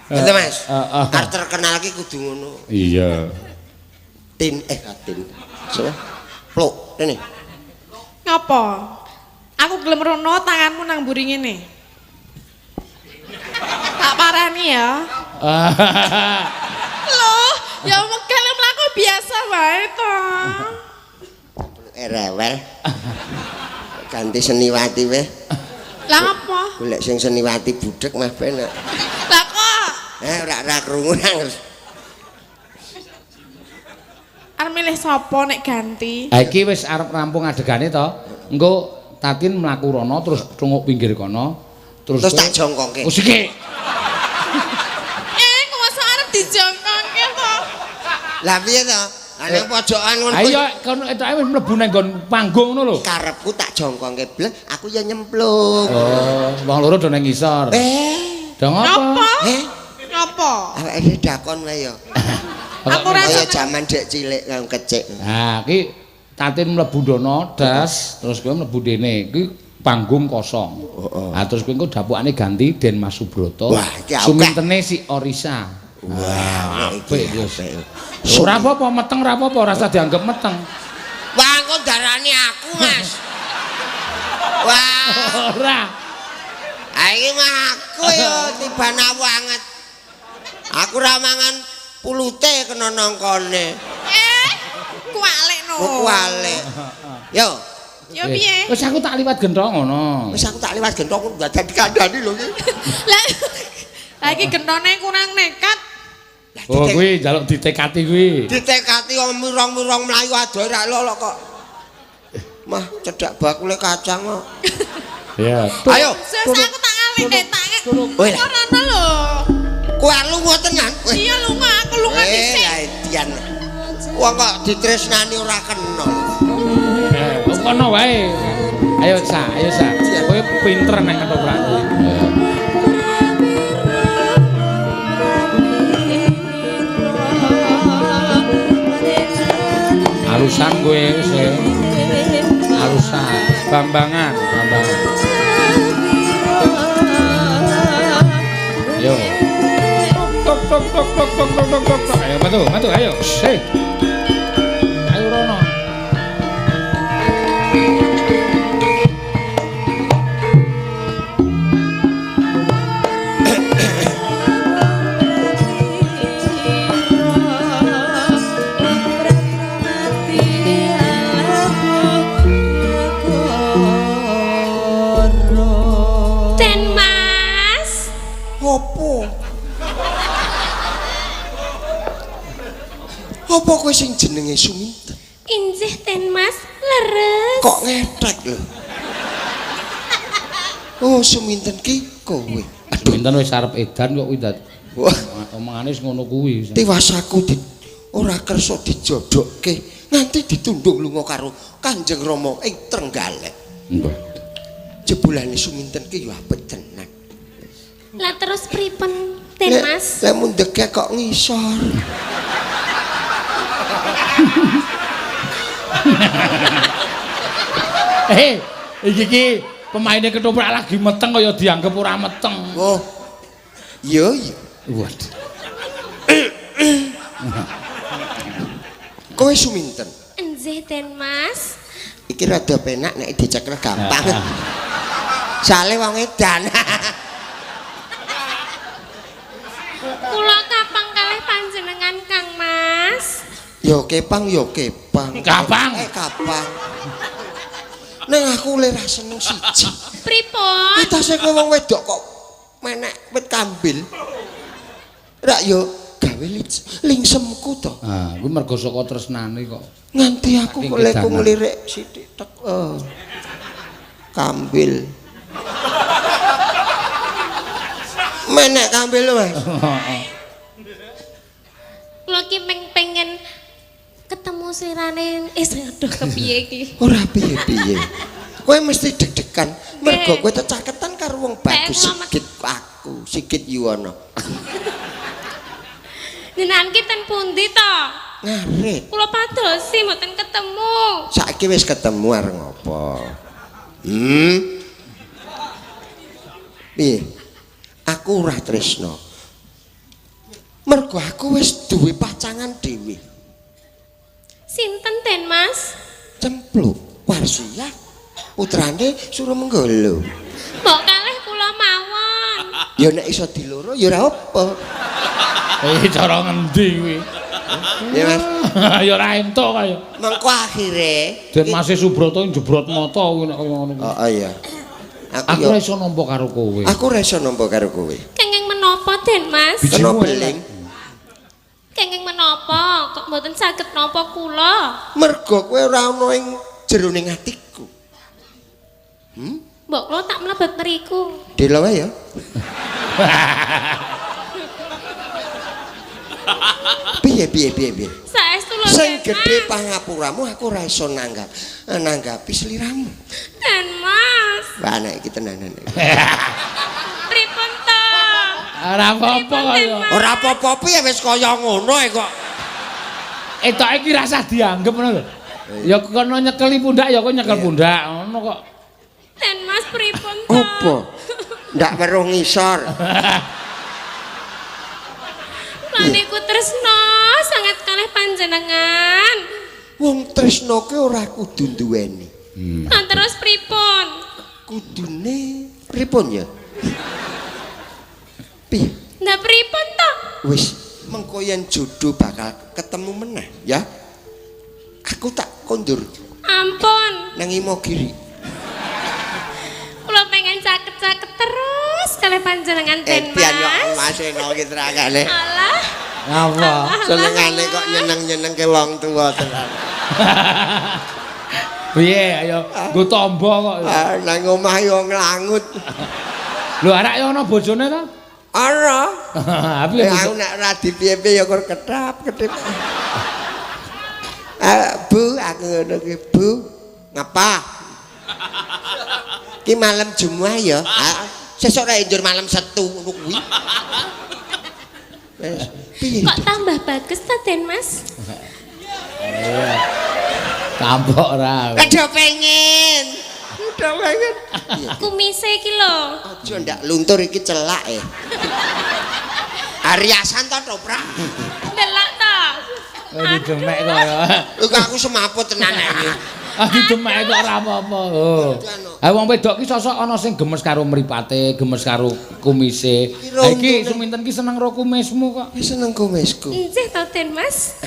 Gitu Mas. Arep terkenal ki kudu ngono. Iya. Tin tin. Sapa? Pluk rene. Ngapa? Aku gelem rono tanganmu nang mburi ngene. Tak parani ya. Loh, ya megel mlaku biasa wae to. Rewel. Ganti seniwati weh. Lah ngapa? Golek sing seniwati budhek mah penak. Lah kok? Ora krungu nang. Arep milih sapa nek ganti? Ha iki wis arep rampung adegane to. Engko Tatin mlaku rono terus cunguk pinggir kono. Terus tak jongkongke. Oh siki. Kok masa arep dijongkongke to? Lah piye to? Lah nang pojokan ngono. Ayo kono etoke wis mlebu nang nggon panggung ngono lho. Karepku tak jongkongke blek, aku ya nyemplung. Oh, wong loro do nang ngisor. Do ngopo? Ngopo? Awake dakon wae ya. Aku ora kaya jaman dek cilik kang kecik. Nah, iki Tatin mlebu ndono das, terus kowe mlebu dene. Iki panggung kosong. Heeh. Ha terus kowe engko dapukane ganti Den Mas Subroto. Wah, iki akeh. Sumintene si Orisa. Wah, apik iki wis. Ora apa-apa meteng ora apa-apa, ora usah dianggep meteng. Wah, engko darani aku, Mas. Wah, Ora. Ha iki mah aku ya tiban banget. Aku ora mangan pulute kena nangkane. Kualik no. Oh, kualik. Yo, Yo piye? Wis aku tak liwat gentong ngono. wis aku tak liwat gentong kok dadak dikandani lho iki. Lah iki gentone kurang nekat. Oh, kuwi njaluk ditekati kuwi. Ditekati wong mirong-mirong mlayu adoh ra lolo kok. Mah cedhak bakule kacang kok. Ya. Ayo, Wis aku tak ngalih nek tak. Weh. Ora ono lho. Kowe lunga tenan. Iya lunga, aku lunga dhisik. Lah dian. Wong kok ditresnani ora kena. Kono wae. Ayo Sa, ayo Sa. Kowe pinter nek ketoprak kuwi. Alusan kowe wis. Alusan, bambangan, bambangan. Yo. Tok tok tok tok tok tok tok tok tok. Ayo matu, matu ayo. Hei. Ayo rono. Den Mas. Opo? Apa kowe sing jenenge Suminten? Injih ten Mas, leres. Kok ngethek lho? Oh, Suminten ki kowe. Aduh, Suminten wis arep edan kok kuwi dad. Wah, Omongane wis ngono kuwi. Tiwas aku di ora kersa dijodokke nganti ditundung lunga karo Kanjeng Rama ing Trenggalek. Mbah. Jebulane Suminten ki ya apik tenan. Lah terus pripun, Den Mas? Lek mundheke kok ngisor. Iki ki pemaine ketoprak lagi meteng kaya dianggep ora meteng. Oh. Iya, iya. Waduh. Kowe Suminten. Nggih, Den Mas. Iki rada penak nek dicekel gampang. Sale wong edan. Kula kapang kalih panjenengan Kang Mas. Ya kepang, ya kepang. Kapang. Kapang. Neng aku le ra seneng siji. Pripun? Atase kowe wong wedok kok menek wit kambil. Rak yo gawe lingsemku to. Ah, kuwi mergo saka tresnane kok. Nganti aku kok leku nglirik sithik tek. Oh. Kambil. Menek kambil lho, Mas. Kula ki pengen ketemu sirane aduh kepiye iki? Ora piye-piye. Kowe mesti deg-degan mergo kowe tecaketan karo wong bagus Sigit aku, Sigit Yuwono. Jenengan ki ten pundi to? Ngarit. Kula padosi mboten ketemu. Saiki wis ketemu arep ngopo? Piye? Aku ora tresno. Mergo aku wis duwe pacangan dhewe. Sinten Den Mas? Cempluk Warsiah putrane Suramenggala. Mbok kalih kula mawon. Ya nek iso diloro ya ora apa. Cara ngendi kuwi? Ya Mas. Ya ora entuk kaya. Mengko akhire Den Mas Subroto njebrot mata kuwi nek kaya ngono kuwi. Heeh iya. Aku ora iso nampa karo kowe. Aku ora iso nampa karo kowe. Kenging menapa Den Mas? Kena beling. Kenging menapa kok mboten saged nampa kula? Mergo kowe ora ana ing jeroning atiku. Mbok kula tak mlebet mriku. Dela wae ya. Piye piye piye piye. Saestu lho. Sing gedhe pangapuramu aku ora iso nanggap. Nanggapi sliramu. Den Mas. Wah nek iki tenanan. Pripun to? Ora apa-apa kaya. Ora apa-apa piye wis kaya ngono e kok. Etoke iki rasah dianggep ngono lho. Ya kono nyekeli pundak ya kok nyekel pundak ngono kok. Den Mas pripun to? Apa? Ndak weruh ngisor. Lah niku tresno sangat kalih panjenengan. Wong tresno ki ora kudu duweni. Lah terus pripun? Kudune pripun ya? Piye? Lah pripun to? Wis, mengko yen jodoh bakal ketemu meneh ya. Aku tak kondur. Ampun. Nang Imogiri. Kula pengen caket-caket terus kalih panjenengan Den Mas. Pian yo Mas eno iki terakane. Alah. Ngapa? Senengane kok nyeneng-nyenengke wong tuwa tenan. Piye ayo nggo tombo kok. Nang omah yo nglangut. Lho arak yo ana bojone ta? Ana. Piye aku nek ora dipiye-piye ya kur ketap-ketip. Bu, aku ngono ki, Bu. Ngapa? Ki malam Jumat ya. Sesuk ra njur malam Setu ngono kuwi. Wis, piye? Kok tambah bagus ta, Den Mas? Tambok ora. Aduh pengen. Udah pengen. Kumise iki lho. Aja ndak luntur iki celak e. Ariasan to toprak. Delok to. Didemek kok ya. Iku aku semaput tenan iki. Ah didemek kok ora apa-apa. Oh. Ha wong wedok ki sosok ana sing gemes karo mripate, gemes karo kumise. Ha iki Suminten ki seneng karo kumismu kok. Wis seneng kumisku. Nggih to, Den Mas.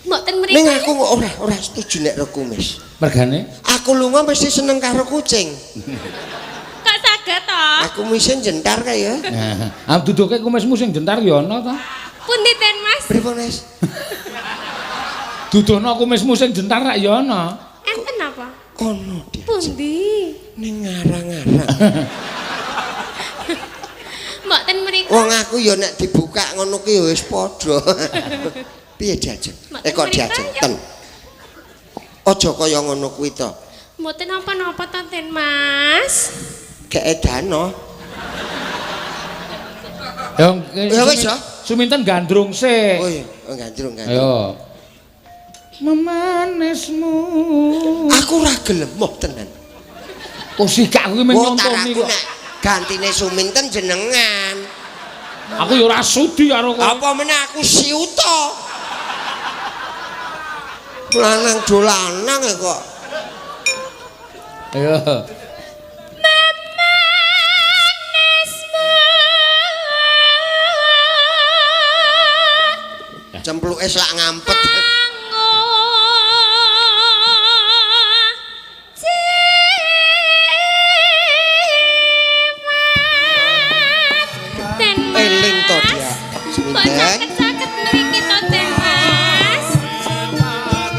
Mboten mriki. Ning aku ora setuju nek karo kumis. Mergane? Aku lunga mesti seneng karo kucing. Kok saged to? Aku kumise jentar kae ya. Ah duduke kumismu sing jentar ya ana ta? Pundi Den Mas? Pripun, Mas? Dudono kumismu sing jentar rak ya ana. Enten apa? Kono dia. Pundi? Ning ngarang-arang. Mboten mriku. Wong aku ya nek dibuka ngono ki ya wis padha. Piye diajeng? Kok diajeng ten. Aja kaya ngono kuwi to. Mboten napa-napa to, Den Mas. Keedano. Ya wis ya. Suminten gandrung sik. Oh iya, gandrung gandrung. Ayo. Memanismu. Aku ora gelem moh tenan. Oh sikak kuwi men nyontoni kok. Nek gantine Suminten jenengan. Aku ya ora sudi karo kowe. Apa meneh aku siuta. Lanang do lanang kok. Ayo. Memanismu. Cempluke selak ngampet. Eling to dia. Suminten. Caket-caket mriki to, Den Mas.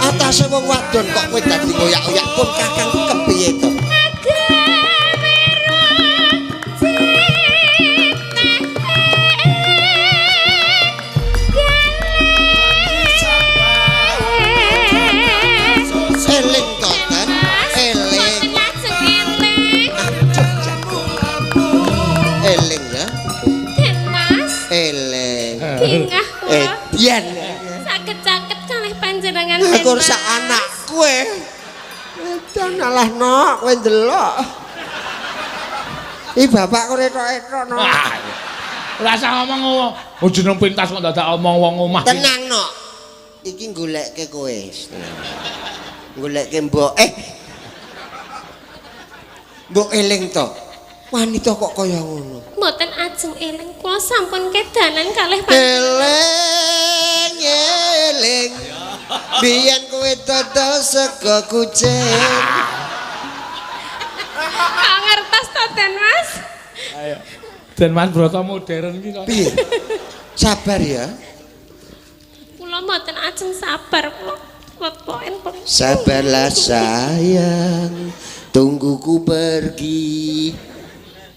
Atase wong wadon kok kowe dadi ngoyak-oyak pun kakang kepiye to? Eling to, Den. Eling. Eling ya. Den Mas. Eling. Bingah kula. Biyen. Saged-caket kalih panjenengan Den Mas. Aku sak anakku e. Edan alah nok kowe ndelok. Ih bapak kok etok-etok nok. Ora usah ngomong oh jeneng pentas kok dadak omong wong omah. Tenang nok. Iki goleke kowe. Goleke mbok. Mbok eling to. Wanita kok kaya ngono. Mboten ajeng eling, kula sampun kedanan kalih panjenengan. Eling eling. Biyen kowe dodol sego kucing. Kok ngertos to, Den Mas? Ayo. Den Mas Broto modern iki kok. Piye? Sabar ya. Kula mboten ajeng sabar kula. Wepoken. Sabarlah sayang, tunggu ku pergi.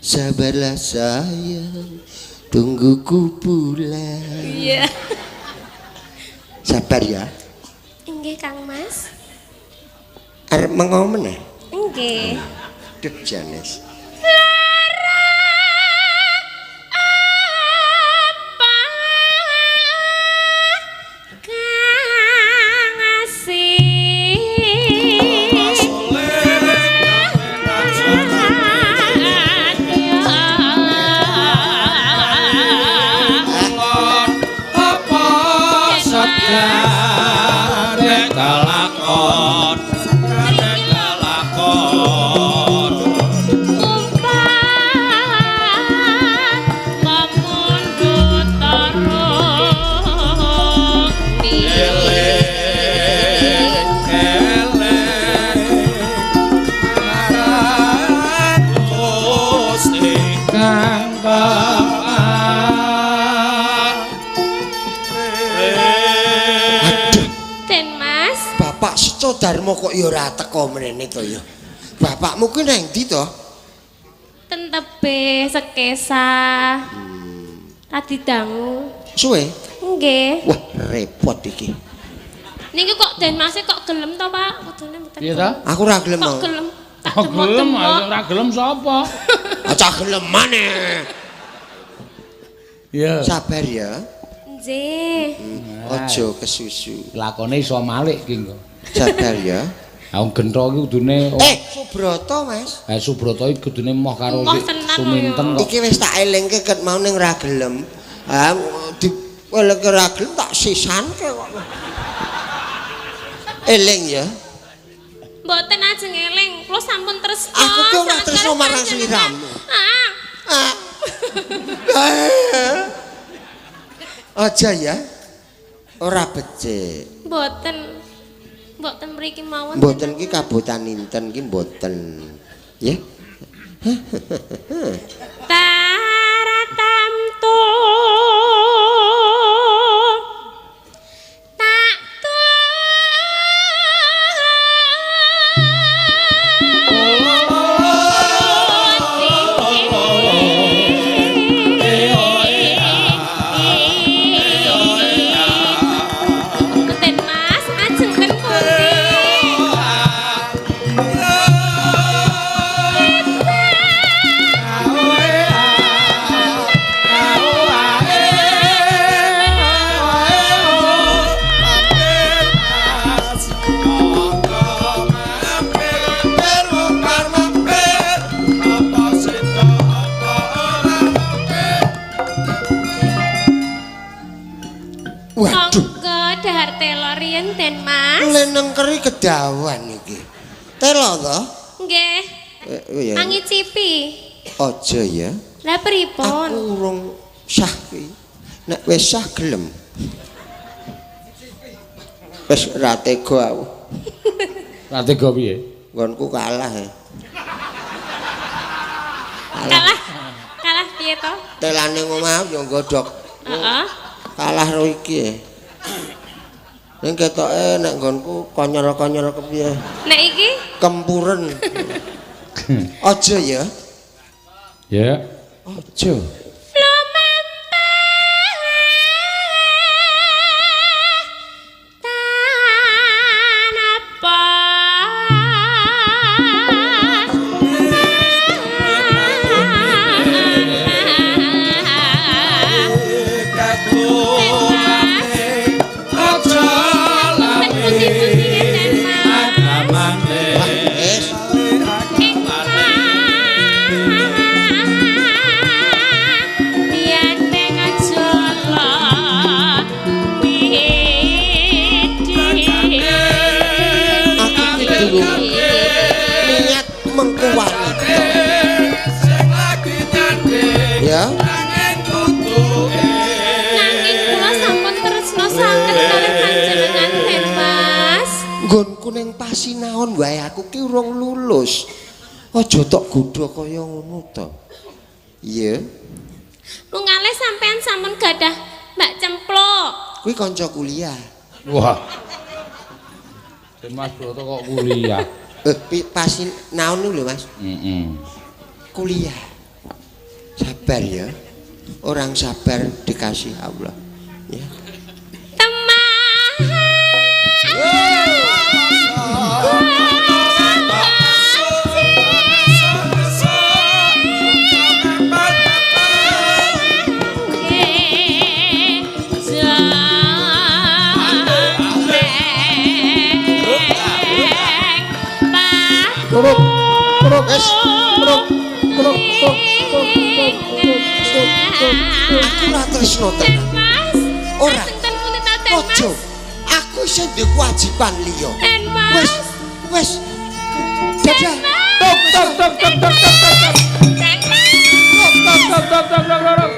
Sabarlah sayang, tunggu ku pulang. Iya. Sabar ya. Nggih, Kang Mas. Arep mengo meneh? Nggih. Duh janes. Lara apa kang asih. Apa kelakon kelakon umpan pamundhut tarung eling eling marang Gusti kang Bapak Secodarmo kok ya ora teko mrene to ya. Bapakmu ki nang ndi to? Ten tebih sekesa. Tadi dangu. Suwe? Nggih. Wah, repot iki. Niki kok Den Mas kok gelem to, Pak? Kudune mboten. Piye ta? Aku ora gelem. Kok gelem? Tak gelem, ora gelem sapa? Aja gelemane. Iya. Sabar ya. Nggih. Aja kesusu. Lakone iso malik ki engko. Sabar ya. Ha wong gentho iki kudune Subroto, Mas. Subroto iki kudune moh karo Suminten kok. Iki wis tak elingke ket mau ning ora gelem. Ha di elingke ora gelem tak sisanke kok. Eling ya. Mboten ajeng eling, kula sampun tresna. Aku ki ora tresna marang sliramu. Heeh. Aja ya. Ora becik. Mboten. Mboten mriki mawon. Mboten ki kabotan inten ki mboten. Ya. Taratamtu tak Riyen Den Mas. Lenengkeri kedawan iki. Telo to? Nggih. Iya. Angicipi. Aja ya. Lah pripun? Aku urung sah iki. Nek wis sah gelem. Wis ra tega aku. Ra tega piye? Nggonku kalah ya. Kalah. Kalah piye to? Telane omah ya nggodhog. Heeh. Kalah ro iki ya. Ning ketoke nek nggonku konyol-konyol kepiye. Nek iki kempuren. Aja ya. Ya. Aja. Nggonku ning pasinaon wae aku ki urung lulus. Aja tok godho kaya ngono to. Iya. Lungale sampean sampun gadah Mbak Cempluk. Kuwi kanca kuliah. Wah. Den Mas Broto kok kuliah. Pasinaon lho Mas. Heeh. Kuliah. Sabar ya. Orang sabar dikasih Allah. Ya. Aku ora tresno tenan. Ora. Ojo. Aku isih duwe kewajiban liya. Wis, wis. Dadah. Tok tok tok tok tok tok tok. Tok tok tok tok tok tok tok.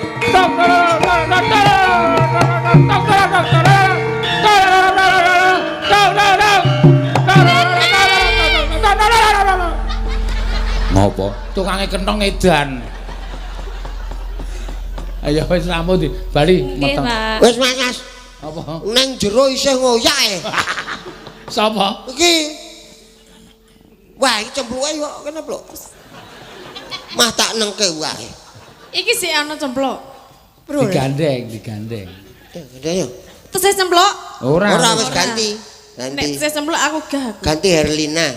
Ngopo? Tukange kentong edan. Ayo wis rampung di bali meteng. Wis Mas, Mas. Apa? Nang jero isih ngoyak e. Sapa? Iki. Wah, iki cempluke kok kene, Pluk. Mah tak nengke wae. Iki sik ana cempluk. Digandeng, digandeng. Gandeng yo. Tesih cempluk? Ora. Ora wis ganti. Ganti. Nek tesih cempluk aku gah. Ganti Herlina.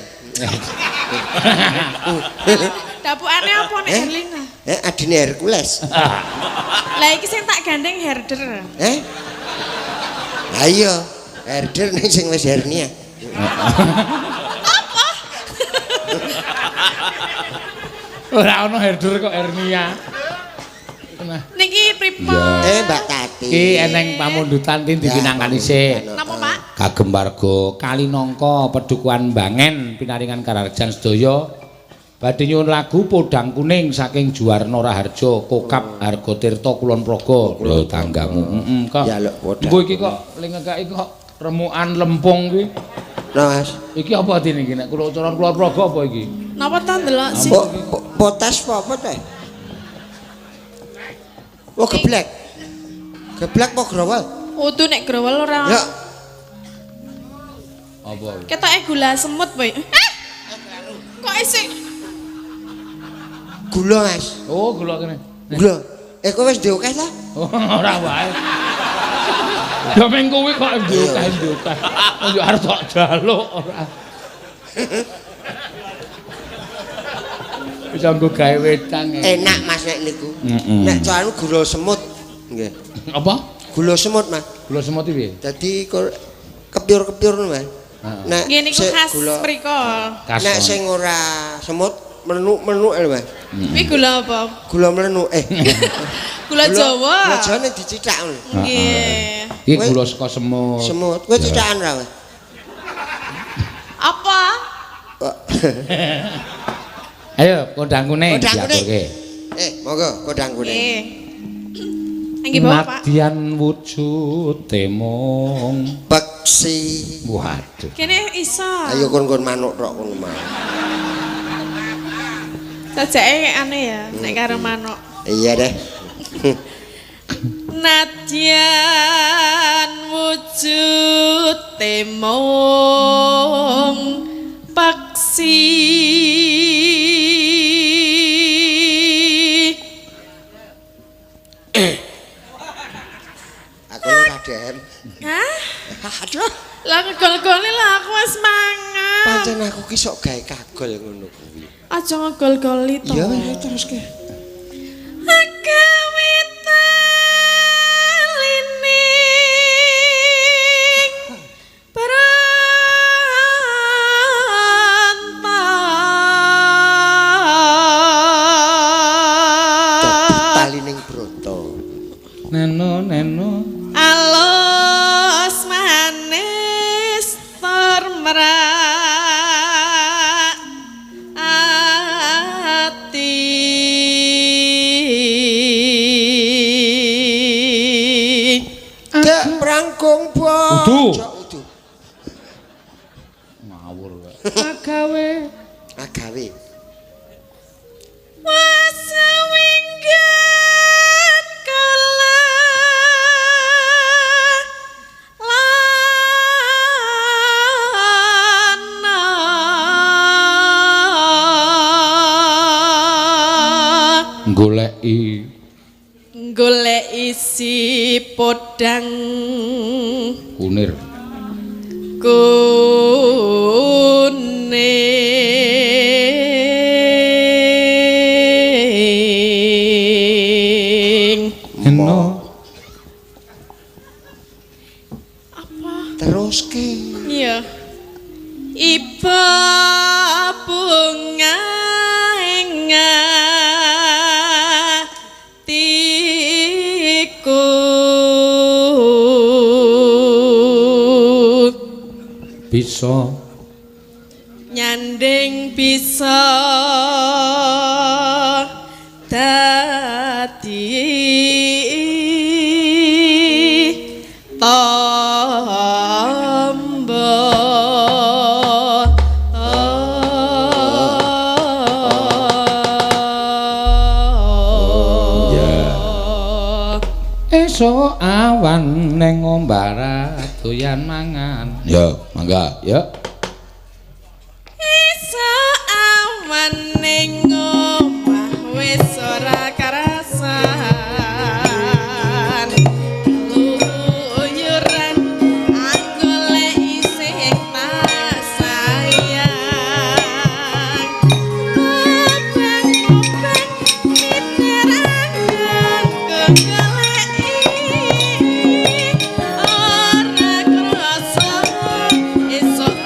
Dapukane apa nek Herlina? Adine Hercules. Lah iki sing tak gandeng herder. Lah iya, herder ning sing wis hernia. Apa? Ora ono herder kok hernia. Nah. Niki pripun? Mbak Tati. Iki eneng pamundutan tin dipinangkani sik. Napa, Pak? Kagem warga Kalinangka Pedukuhan Bangen pinaringan kararjan sedaya badhe nyuwun lagu Podang Kuning saking Juwarno Raharjo Kokap Hargotirta Kulon Progo. Lho tanggamu. Heeh, kok. Ya lho podang. Engko iki kok ling ngekeki kok remukan lempung kuwi. Nah, Mas. Iki apa dene iki nek kula cara Kulon Progo apa iki? Napa ta ndelok sih? Potas apa teh? Oh geblek. Geblek apa growol? Udu nek growol ora. Ya. Apa? Ketoke gula semut, Boy. Kok isih gula, Mas. Oh, gula kene. Gula. Kowe wis diokeh ta? Oh, ora wae. Ya meng kowe kok diokeh-diokeh. Yo arep tok jaluk ora. Bisa nggo gawe wedang. Enak Mas nek niku. Nek cara gula semut. Nggih. Apa? Gula semut, Mas. Gula semut iki piye? Dadi kepiur-kepiur ngono, Mas. Nek nggih niku khas mriko. Nek sing ora semut mlenuk-mlenuk lho, Mas. Kuwi gula apa? Gula mlenuk. Gula Jawa. Gula Jawa ning dicithak ngono. Nggih. Iki gula saka semut. Semut. Kowe cithakan ra kowe? Apa? Ayo kondang kuning Kondang kuning. diaturke. Monggo kondang kuning. Nggih. Nggih bawa, Pak. Nadyan wujude mung Peksi. Waduh. Kene iso. Ayo kon-kon manuk tok kono mau. Sajake aneh ya nek karo manuk. Iya deh. Nadyan wujude mung peksi. Aku ora dem. Hah? Aduh. Lah ngegol-gole lah aku wis mangan. Pancen aku ki sok gawe kagol ngono kuwi. Aja ngegol-goli to. Iya wis terus ke. Agawe talining branta. Dadi talining brata. Neno neno. Alus manis tur merak ati. Dek prangkung Udu. bocok udu. Ngawur kowe. Agawe Agawe. Wasewinggan kala lana goleki golek isi podang kunir. Kuning. Neno. Apa? Terus ke. Iya. Iba bunga ing atiku. Bisa Nyanding bisa dadi tombo. Esuk awan neng ombara doyan mangan. Ya, mangga, ya. Esuk awan ning omah wis ora karasan. Keluyuran aku lek isih tak sayang. Obang-obang miterangan kegoleki ora krasa esuk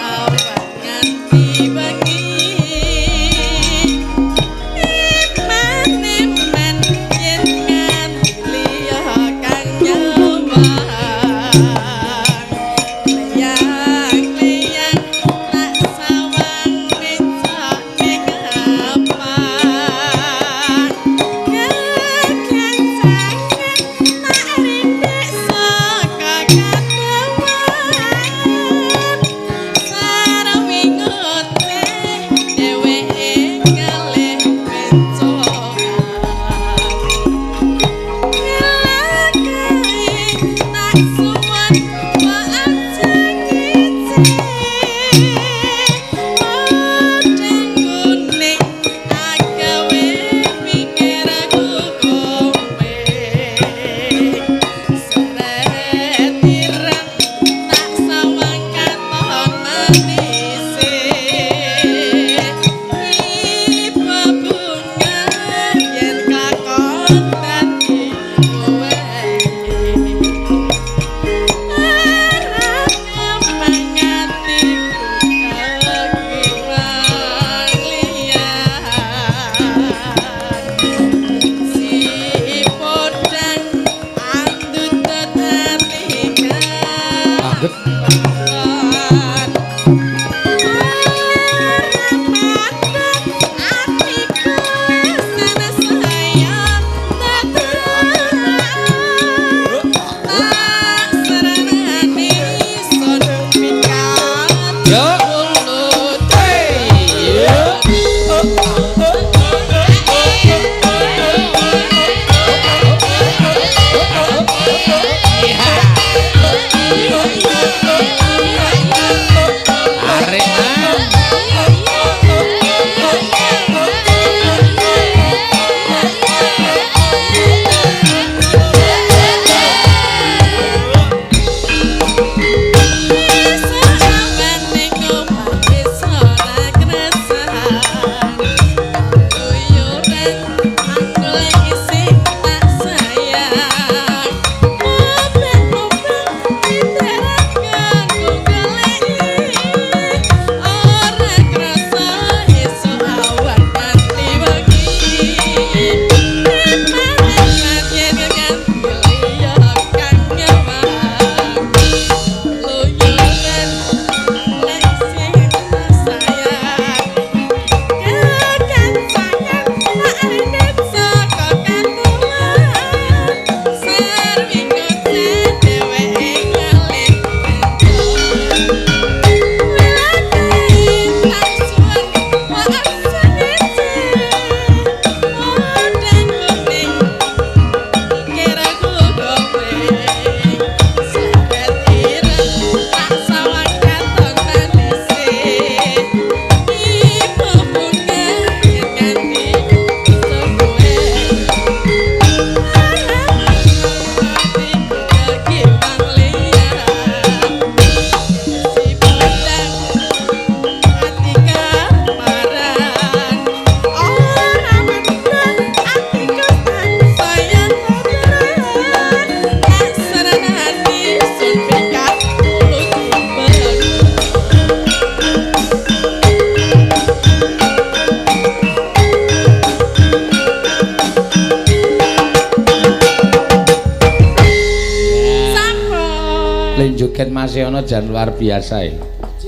Joget Mas Yono jan luar biasa ya.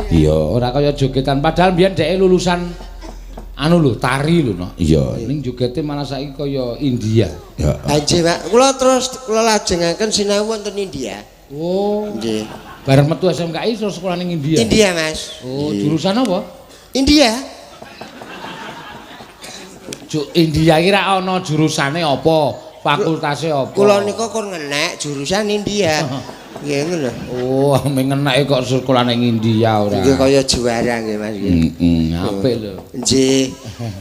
Iya, ora kaya jogetan padahal mbiyen dheke lulusan anu lho, tari lho no. Iya, ning jogete malah saiki kaya India. Ya. Nggih, Pak. Kula terus kula lajengaken sinau wonten India. Oh, nggih. Bareng metu SMKI terus sekolah ning India. India, Mas. Oh, jurusan apa? India. India iki ra ana jurusane apa? Fakultase apa? Kula nika kon ngenek jurusan India. Nggih ngono lho. Oh, mengenake kok sekolah ning India ora. Nggih kaya juara nggih Mas nggih. Heeh, apik lho. Nggih.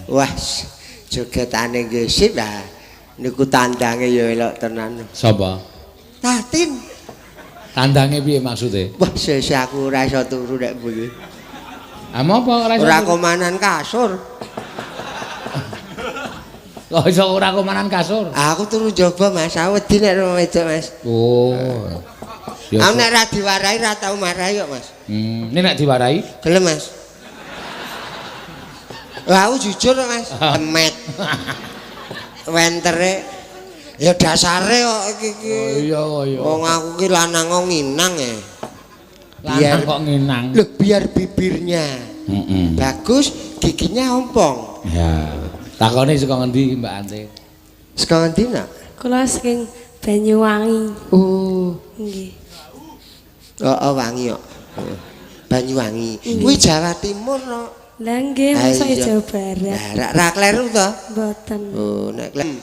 Wah, jogetane nggih sip lah. Niku tandange ya elok tenan. Sapa? Tatin. Tandange piye maksude? Wah, sesuk aku ora iso turu nek bengi. Ah, apa ora iso? Ora komanan kasur. Kok iso ora komanan kasur? Aku turu njaba Mas, aku wedi nek wedok Mas. Oh. Ya, aku nek ra diwarahi ra tau marahi kok Mas. Ini nek diwarahi? Gelem Mas. Lah aku jujur kok Mas, temet. Wentere ya dasare kok iki iki. Oh iya iya. Wong aku ki lanang kok nginang e. Lanang kok nginang. Lho biar bibirnya bagus, giginya ompong. Ya. Takone saka ngendi Mbak Ante? Saka ngendi nak? Kula saking Banyuwangi. Oh. Nggih. Oh, wangi kok. Banyuwangi. Kuwi Jawa Timur no. Lah nggih, mosok Jawa Barat. Lah ra kleru to? Mboten. Oh, nek kleru.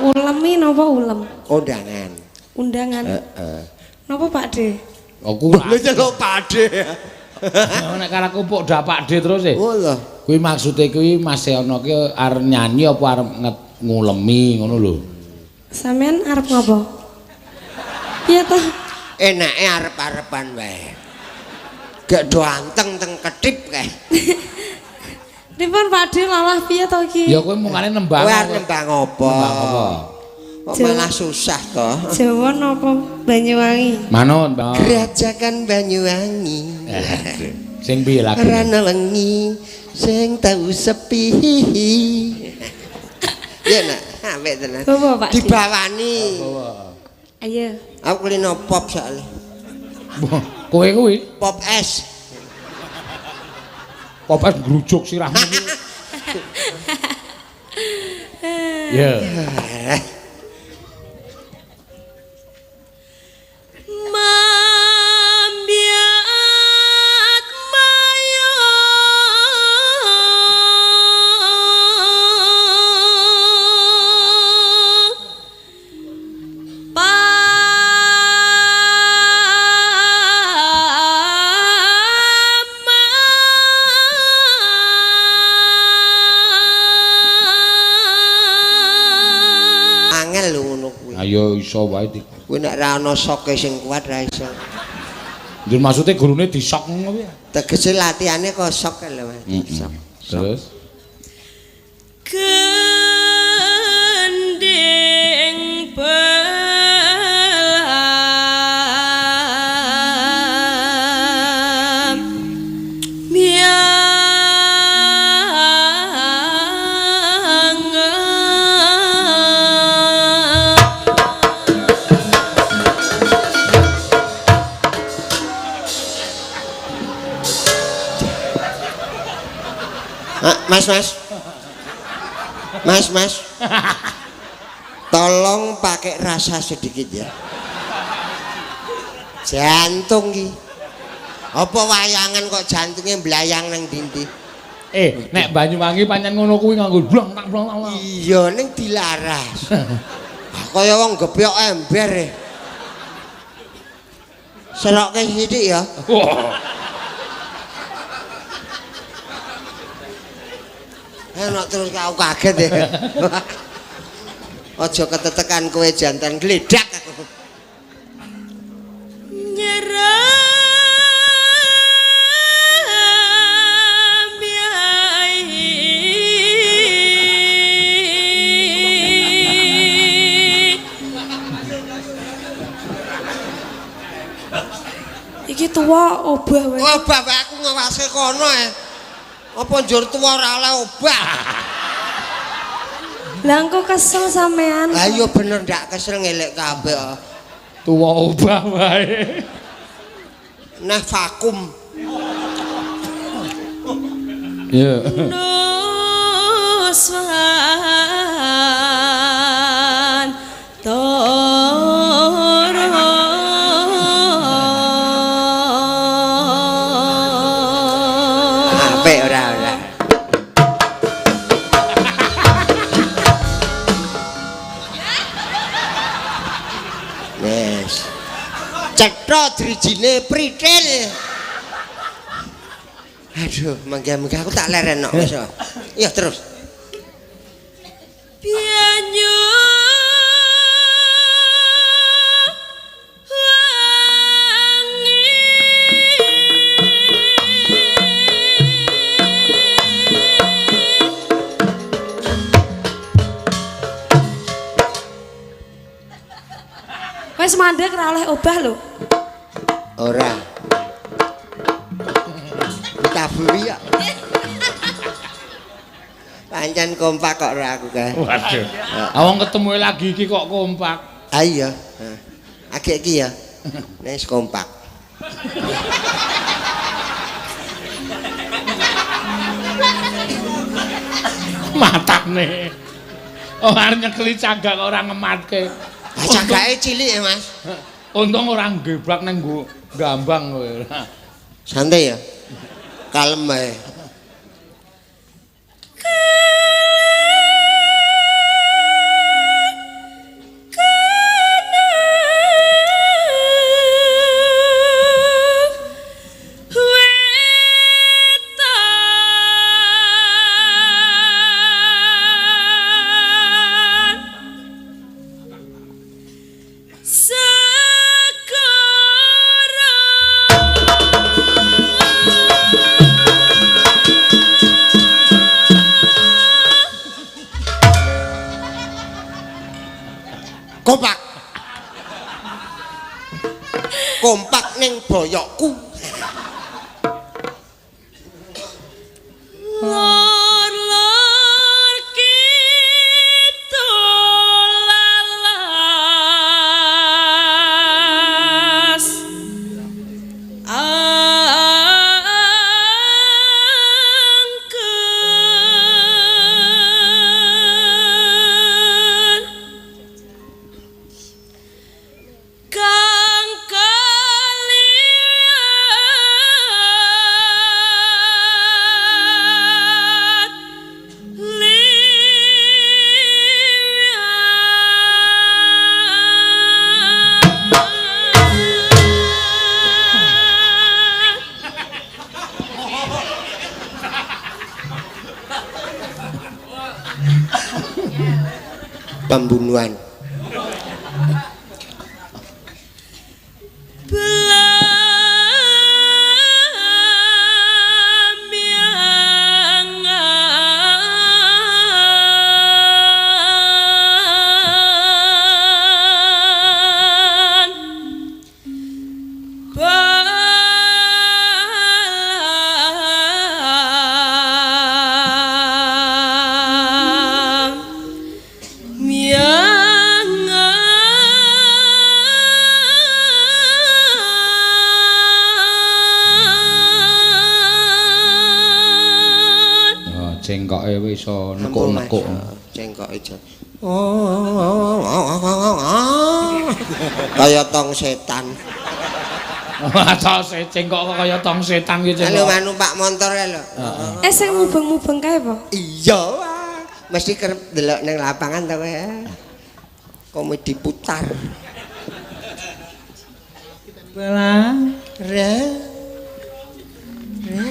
Ulemi napa ulem? Undangan. Undangan. Heeh. Napa Pak De? Aku lho celuk Pak De. Nek karo aku pok dak Pak De terus e. Oh lho. Kuwi maksude kuwi Mas Yono ki arep nyanyi apa arep ngulemi ngono lho. Sampeyan arep ngopo? Piye to? Enake arep-arepan wae. Gak do anteng teng ketip kae. Pripun Pak De lalah piye to iki? Ya kowe mungkane nembang. Kowe arep nembang apa? Nembang apa? Kok malah susah to? Jawa napa Banyuwangi? Manut, Mbak. Gerajakan Banyuwangi. Sing piye lagune? Rana wengi sing tau sepi. Ya nak, apik tenan. Bawa Pak. Dibawani. Ayo. Aku kulino pop soalnya. Kowe kuwi pop es. Pop es ngrujuk sirahmu. Ya. Ayo iso wae kuwi nek ra ana soke sing kuat ra iso. Njur maksude gurune disok ngono piye? Tegese latihane kok sok lho Mas. Sok. Terus gending belam Mas, mas. Mas, mas. Tolong pakai rasa sedikit ya. Jantung ki. Apa wayangan kok jantungnya mblayang nang ndi-ndi? Nek Banyuwangi pancen ngono kuwi nganggo blong tak blong tak. Iya, ning dilaras. Kaya wong gepyok ember. Serokke sithik ya. Enak terus aku kaget ya. Aja ketetekan kowe jantan gledak aku. Nyeram yai. Iki tuwa obah wae. Obah wae aku ngawase kono e. Apa njur tuwa ora oleh obah? Lah engko kesel sampean. Lah iya bener ndak kesel ngelek kabeh. Tuwa obah wae. Nah vakum. Iya. Nuswan Toro. Apik ora ora. Yes. Cetha drijine pritil. Aduh, mangga-mangga aku tak leren kok wis. Iya terus. Banyu wangi wis mandek ora oleh obah lho. Ora. Ditaburi kok. Pancen kompak kok ora aku kae. Waduh. Awong ketemu lagi iki kok kompak. Ah iya. Agek iki ya. Nek wis kompak. Matane. Oh arep nyekeli cagak kok ora ngematke. Ah cagake cilik ya, Mas. Untung ora geblak nang nggo gambang kowe. Santai ya. Kalem ae. Kompak. Kompak ning boyokku. Lor lor kidul lalas angken kang kaliat liwat. Pembunuhan. Blamyangan Blamyangan. Oh, cengkoke wis iso nekuk-nekuk. Cengkoke jan. Kaya tong setan. Masa cengkok kok kaya tong setan ki Halo cengkok. numpak motor ya lho. Eh sing mubeng-mubeng kae apa? Iya. Mesti kerep delok ning lapangan ta kowe. Komedi putar. Lah, Re. Re.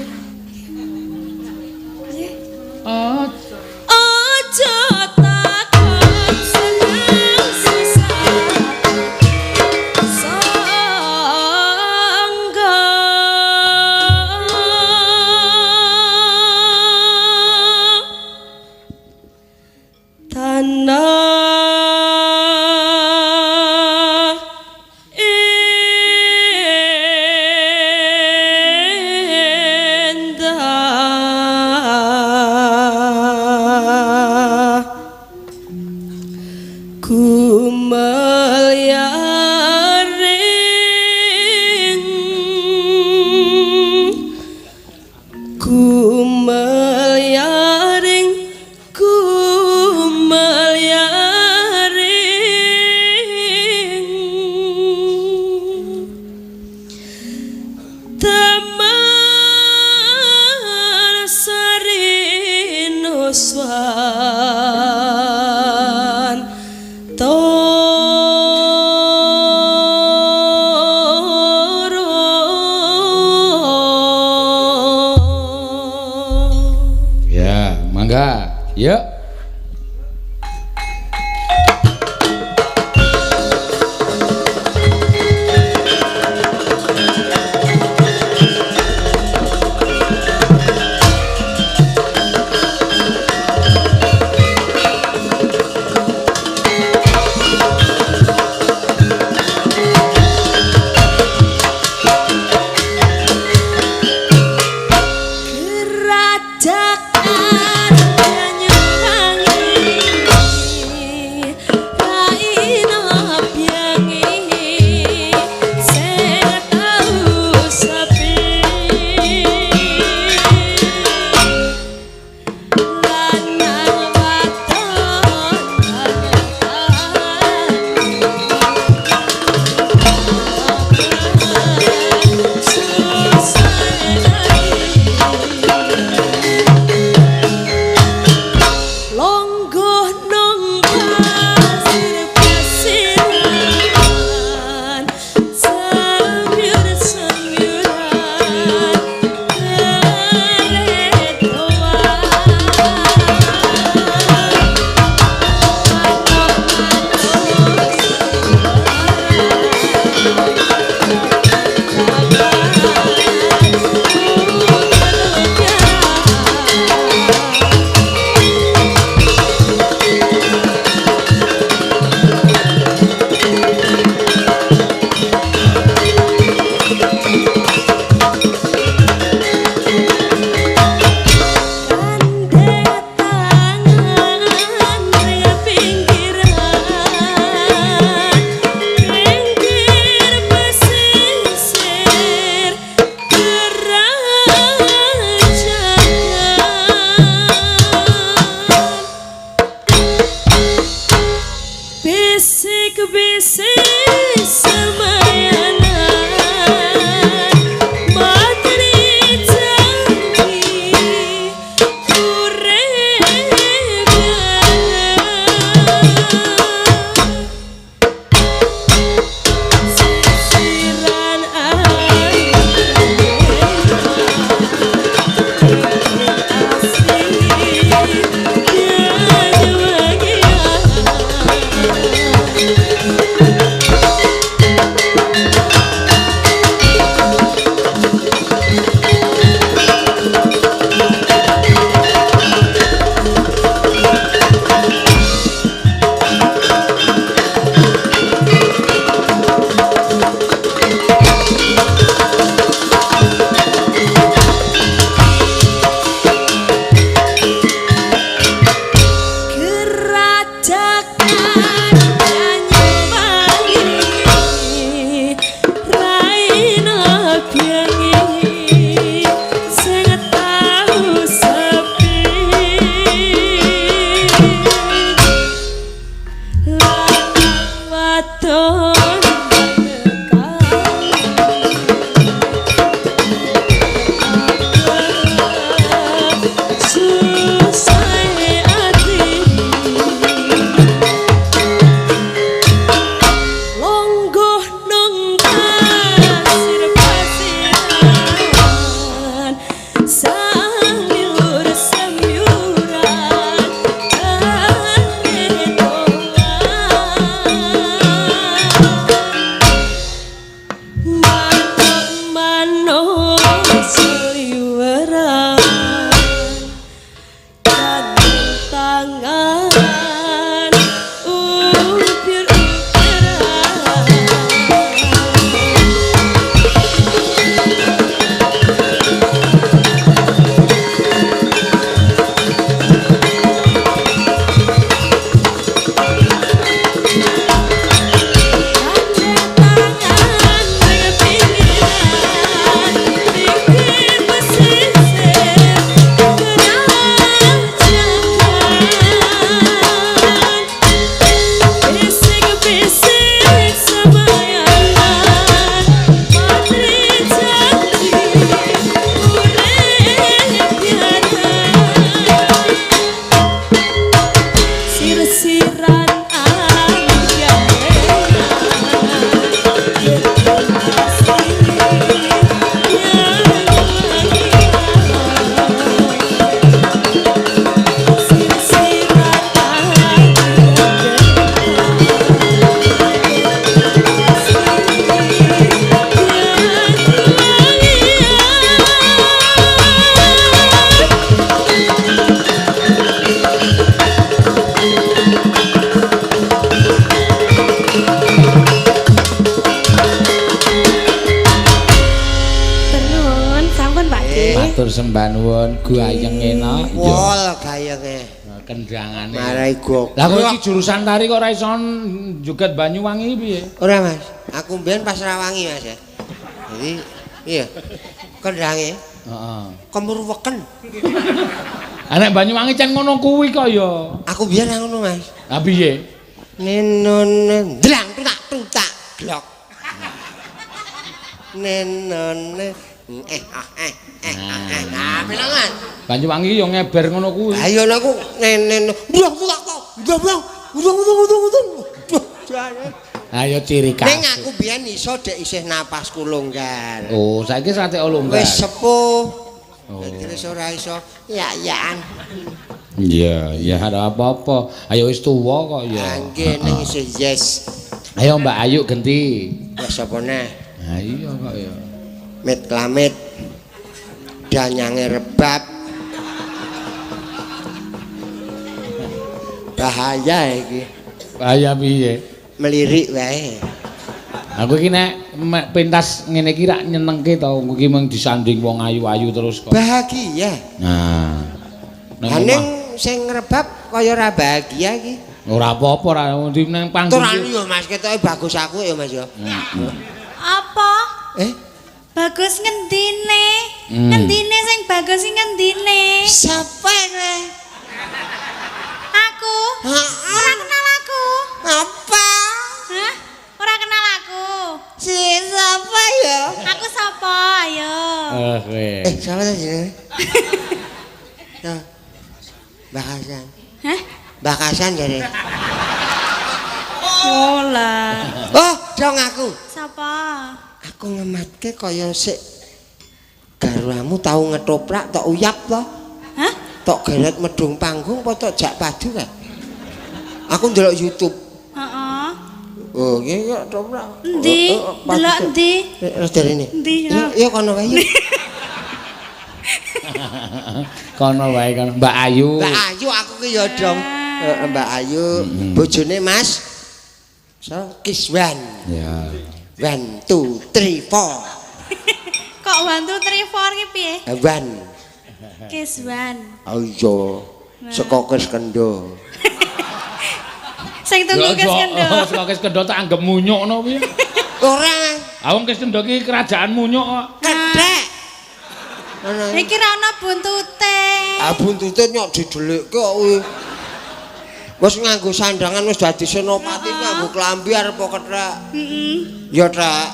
oh, Ojo takon seneng susah sangga tanah indah kumelyaring Bisik-bisik semayanan matri janji urip sisiran Gerajakan Banyuwangi raina biangi sing tau sepi lanang wadon susah ati longgoh nang pasir pasiran samilur semyuran manuk seliweran tangan upir-upiran. Tangan ning pinggiran pinggir pesisir kerajakan. Bisik-bisik semayanan matri janji urip biaran. Sir-siran Tenun, sampun Pak De. Matur sembah nuwun gayeng enak. Iya. Wol gayenge. Kendangane. Marai gok. Lah kowe iki jurusan tari kok ora iso joget Banyuwangi piye? Ora, Mas. Aku mbiyen pas Rawangi, Mas ya. Jadi iya. Kendange Heeh. kemurweken. Nek Banyuwangi cen ngono kuwi kok ya. Aku biyen ngono, Mas. Lah piye? Nenone ndlang tutak tutak glok. Nenone eh ah eh eh ah eh. Nah, bilangan. Banyuwangi yo ngeber ngono kuwi. Ayo aku nenen ndlang tutak tok. Ndlang ndlang. Udung udung udung udung. Duh, jane. Ayo ciri khas. Ning aku biyen iso dek isih napasku longgar. Oh, saiki sate longgar. Wis sepuh. Oh. Dadi wis ora iso yak-yakan. Iya, ya ora apa-apa. Ayo wis tuwa kok ya. Ah, nggih ning isih yes. Ayo Mbak Ayu genti. Wis sapa neh? Ha iya kok ya. Mit klamit. Danyange rebab. Bahaya iki. Bahaya piye? Melirik wae. Aku iki nek pentas ngene iki rak nyenengke to, iki mung disanding wong ayu-ayu terus kok. Bahagia. Nah. Lah ning sing ngrebab kaya ora bahagia iki. Ora apa-apa ora ndi nang panggung. Tur anu ya Mas, ketoke bagus aku ya Mas ya. Apa? Eh? Bagus ngendine? Ngendine sing bagus sing ngendine? Sapa kowe? Aku. Heeh. Ora kenal aku. Apa? Siapa tadi jenenge? Tuh. Mbah Hasan. Hah? Mbah Hasan jare. Oh lah. Oh, dong aku. Sapa? Aku ngematke kaya sik garwamu tau ngetoprak tok uyap to. Hah? Tok geret medung panggung apa tok jak padu kae? Aku ndelok YouTube. Heeh. Oh, iki kok toprak. Endi? Delok endi? Terus dari ini. Endi? Ya kono wae. Kono wae kono. Mbak Ayu. Mbak Ayu aku ki ya dong. Mbak Ayu, bojone Mas So, Kiswan. Ya. 1 2 3 4. Kok 1 2 3 4 ki piye? 1. Kiswan. Oh iya. Saka Kiskendha. Sing tunggu Kiskendha. Saka Kiskendha tak anggap munyuk ngono piye? Ora. Ah wong Kiskendha ki kerajaan munyuk kok. Kedhek. Iki ra ono buntute. Ah buntute nyok didelikke kok kuwi. Wis nganggo sandangan wis dadi senopati nganggo klambi arep kethek. Heeh. Ya, Trek.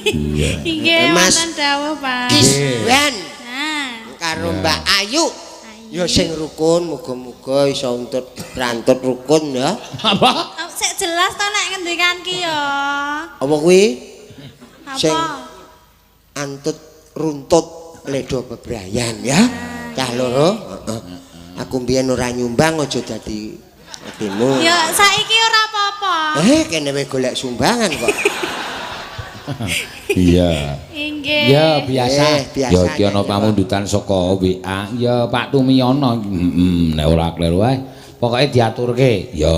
Iya. Nggih, Mas. wonten dawuh, Pak. Kiswan Nah. karo Mbak Ayu. Ya sing rukun muga-muga iso untut rantut rukun ya. Apa? Oh, sik jelas to nek ngendikan ki ya. Apa kuwi? Sing Apa? antut runtut ledo bebrayan ya. Cah loro, heeh. Aku mbiyen ora nyumbang aja dadi atimu. Ya saiki ora apa-apa. Kene wae golek sumbangan kok. Iya. Inggih. Ya biasa. Biasa Ya iki ana pamundutan saka WA. Ya Pak Tumiyono. Heeh, nek ora kleru wae. Pokoke diaturke. Ya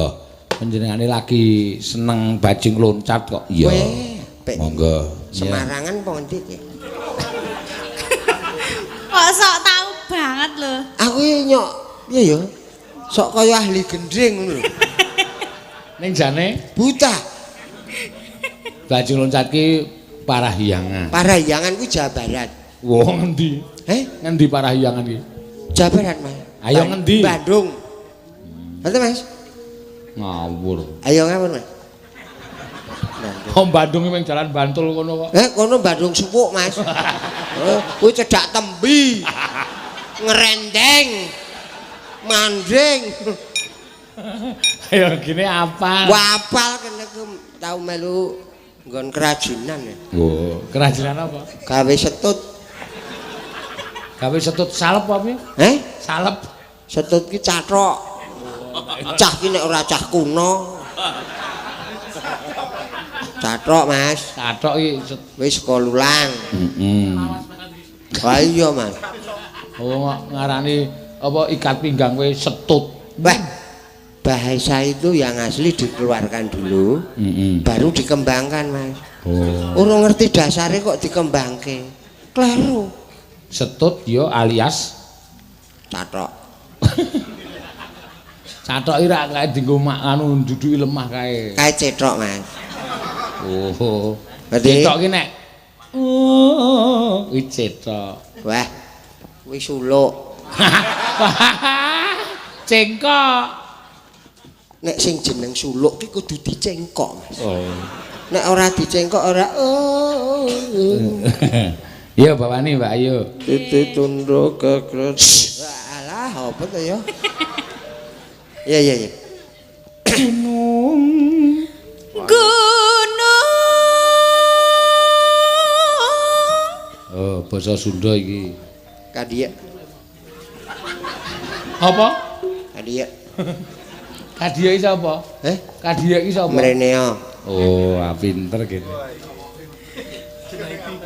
panjenengane lagi seneng bajing loncat kok. Ya. Monggo. Semarangan apa ngendi ki? Kok sok tahu banget lho. Aku nyok piye ya? Sok kaya ahli gendring ngono lho. Ning jane buta. Bajing loncat ki Parahyangan. Parahyangan kuwi Jawa Barat. Wah, ngendi? Ngendi Parahyangan ki? Jawa Barat, Mas. Ayo ngendi? Bandung. Betul, Mas? Ngawur. Ayo ngawur, Mas. Bandung. Oh, Bandung iki jalan Bantul kono kok. Kono Bandung Supuk, Mas. Kuwi cedhak Tembi. Ngerendeng. Manding. Ayo gini apa? Wapal kene ku tau melu nggon kerajinan ya. Oh, kerajinan apa? Gawe setut. Gawe setut salep apa piye? Salep. Setut ki cathok. Cah ki nek ora cah kuno. Cathok, Mas. Cathok ki wis saka lulang. Heeh. Wah iya, Mas. Oh, ngarani apa ikat pinggang kowe setut. Wah. Bahasa itu yang asli dikeluarkan dulu, baru dikembangkan, Mas. Oh. Urung ngerti dasare kok dikembangke. Kleru. Setut ya alias cathok. Cathok iki rak kae dienggo mak anu nduduki lemah kae. Kae cetrok, Mas. Oh. Berarti cetrok ki nek oh, kuwi cetrok. Wah. Kuwi suluk. Cengkok. Nek sing jeneng suluk ki kudu dicengkok, Mas. Oh. Nek ora dicengkok ora oh. Iya bapakne Mbak Ayu. Titi tunduk kekret. Alah, apa to ya? Iya iya iya. Gunung. Gunung. Oh, basa Sunda iki. Kadiye. Apa? Kadiye. Kadiye iki sapa? Kadiye iki sapa? Mreneo. Oh, ah pinter kene.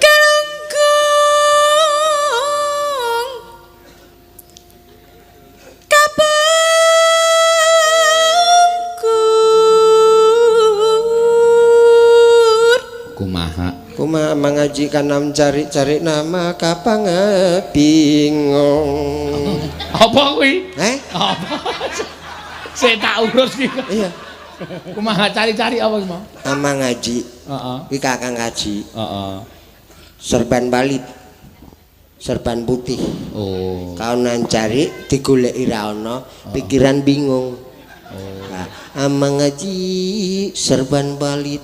Kelungkung kapengkur. Kumaha? Kumaha mengajikan nam cari-cari nama kapange bingung. Apa kuwi? Apa? Saya tak urus iki. Iya. Kumaha cari-cari apa iki mau? Amang ngaji. Heeh. Kuwi kakang ngaji. Heeh. Serban balit. Serban putih. Oh. Kaunan cari digoleki ra ono, pikiran bingung. Oh. Nah, amang ngaji serban balit.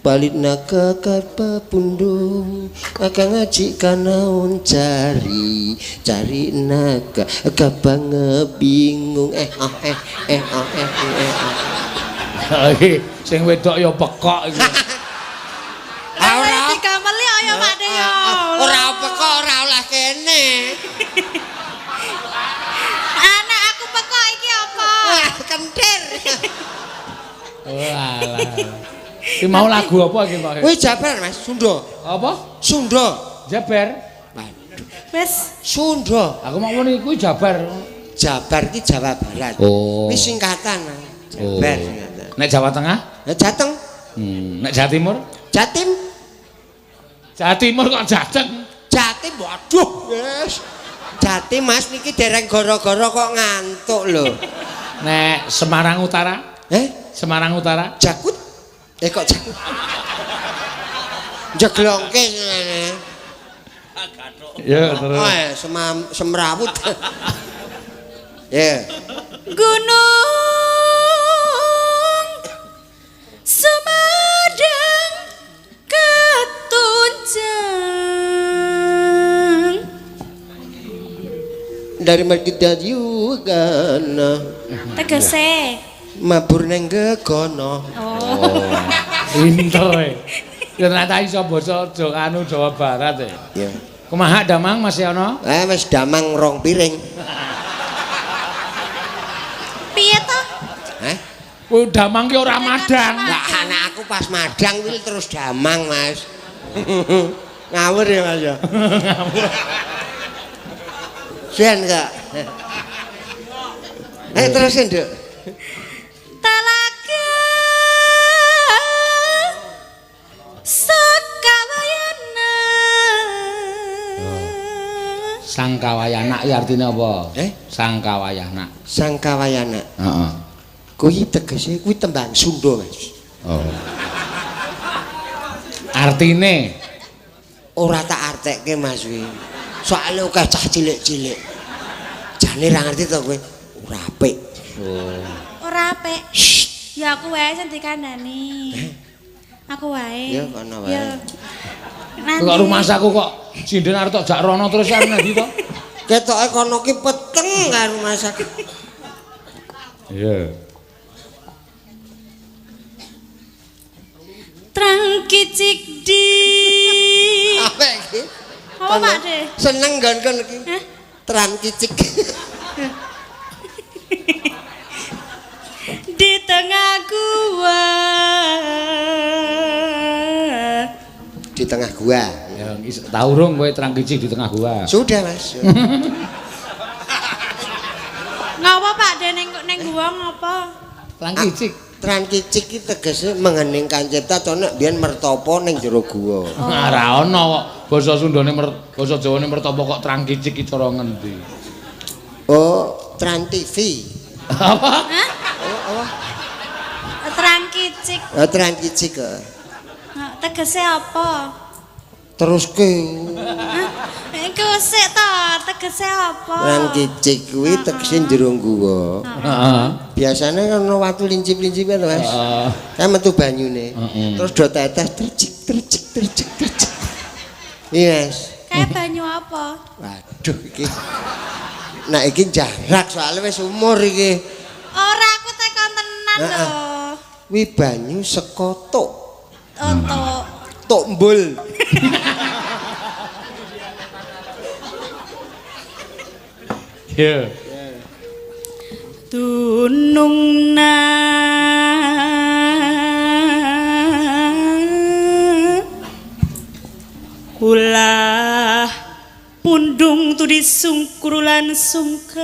Palit naga kapapundung akang ngaji kanaon cari cari naga kapang bingung eh ah eh eh ah eh eh ah. Iki sing wedok ya pekok iki. Ora dikameli ayo Pak De ya. Ora pekok ora oleh kene. Anak aku pekok iki apa? Kentir. Walah. Iki mau lagu apa iki, Pak? Kuwi Jabar, Mas, Sunda. Apa? Sunda. Jabar. Waduh. Wis Sunda. Aku mau muni kuwi Jabar. Jabar iki Jawa Barat. Oh. Kuwi singkatan. Jabar singkatan. Nek Jawa Tengah? Lah Jateng. Nek Jawa Timur? Jatim. Jawa Timur kok Jateng? Jatim, waduh. Yes. Jatim, Mas, niki dereng gara-gara kok ngantuk lho. Nek Semarang Utara? Eh? Semarang Utara? Jakut. Eh kok jakut? Jeglongke ngene. Ya terus. Oh, semrawut. Ya. Gunung Sumedang ketunjang. Dari Margita Yugana. Tegese mabur neng gegono. Oh. Pinter e. Ya ternyata iso basa Jawa anu Jawa Barat e. Ya. Kumaha damang Mas Yono? Eh wis damang rong piring. Piye to? Heh? Kuwi damang ki ora madang. Lah anak aku pas madang kuwi terus damang, Mas. Ngawur ya, Mas ya. Ngawur. Sen kak. Eh terusin, Nduk. Talaga Sakawayana. Sangkawayana iki artine apa? Eh? Sangkawayana. Sangkawayana. Heeh. Kuwi tegese kuwi tembang Sunda, Mas. Oh. Artine ora tak artekke, Mas kuwi. Soale akeh cah cilik-cilik. Jane ra ngerti to kowe. Ora apik. Oh. Ora apik. Ya aku wae sing dikandani. Aku wae. Ya kono wae. Kok rumahsaku kok sinden arep tok jak rono terus arep ngendi to? Ketoke kono ki peteng karo rumahsaku. Iya. Trang kicik di. Apa iki? Apa Pak De? Seneng nggon-nggon iki. Trang kicik. Di tengah gua. Di tengah gua. Ya tau rung kowe trang kicik di tengah gua. Sudah, Mas. Ngapa Pak De ning gua ngapa? Trang kicik. Trang kicik iki tegese mengheningkan cipta to nek biyen mertopo ning jero gua. Ora ono kok basa Sundane basa Jawane mertopo kok trang kicik iki cara ngendi? Oh, Trans TV. Apa? Hah? Apa? Trang kicik. Oh, trang kicik kok. Tegese apa? Teruske. Iku sik to, tegese apa? Trang kicik kuwi tegese jero guwa. Heeh. Biasane kan ono watu lincip-lincip to, Mas. Heeh. Kan metu banyune. Terus do tetes tercik tercik tercik tercik. Iya, Mas. Kayak banyu apa? Waduh iki. Nah iki jarak soalnya wis umur iki. Ora aku tekon tenan lho. Kuwi banyu saka tok. Oh, tok. Tok mbul. Iya. Tunung na ulah pundung tu disungkur lan sungkan.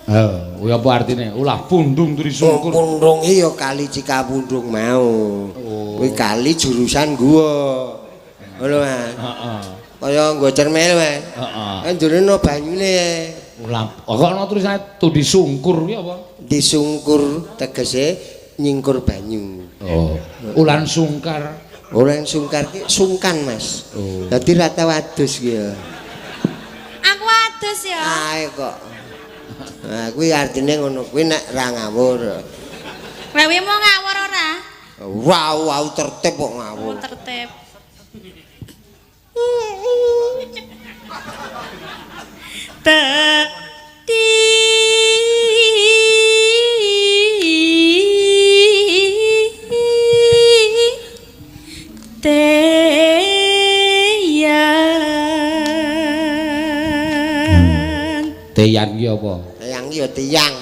Oh, kuwi apa artine? Ulah pundung tu disungkur. Pundung iki ya kali Cikapundung mau. Kuwi kali jurusan gua. Ngono, Mas. Heeh. Kaya nggo cermel, Mas. Heeh. Kan jurune ono banyune. Ulah kok ana tulisane tu disungkur kuwi apa? Disungkur tegese nyingkur banyu. Oh. Ulan sungkar. Ulan sungkar ki sungkan, Mas. Oh. Dadi ra tau adus ki ya. Aku adus ya. Ae kok. Nah, kuwi artine ngono kuwi nek ra ngawur. Lah kuwi mau ngawur ora? Wow, wow tertib kok ngawur. Oh, tertib. Teyan. Teyan ki apa? Teyang ki ya tiyang.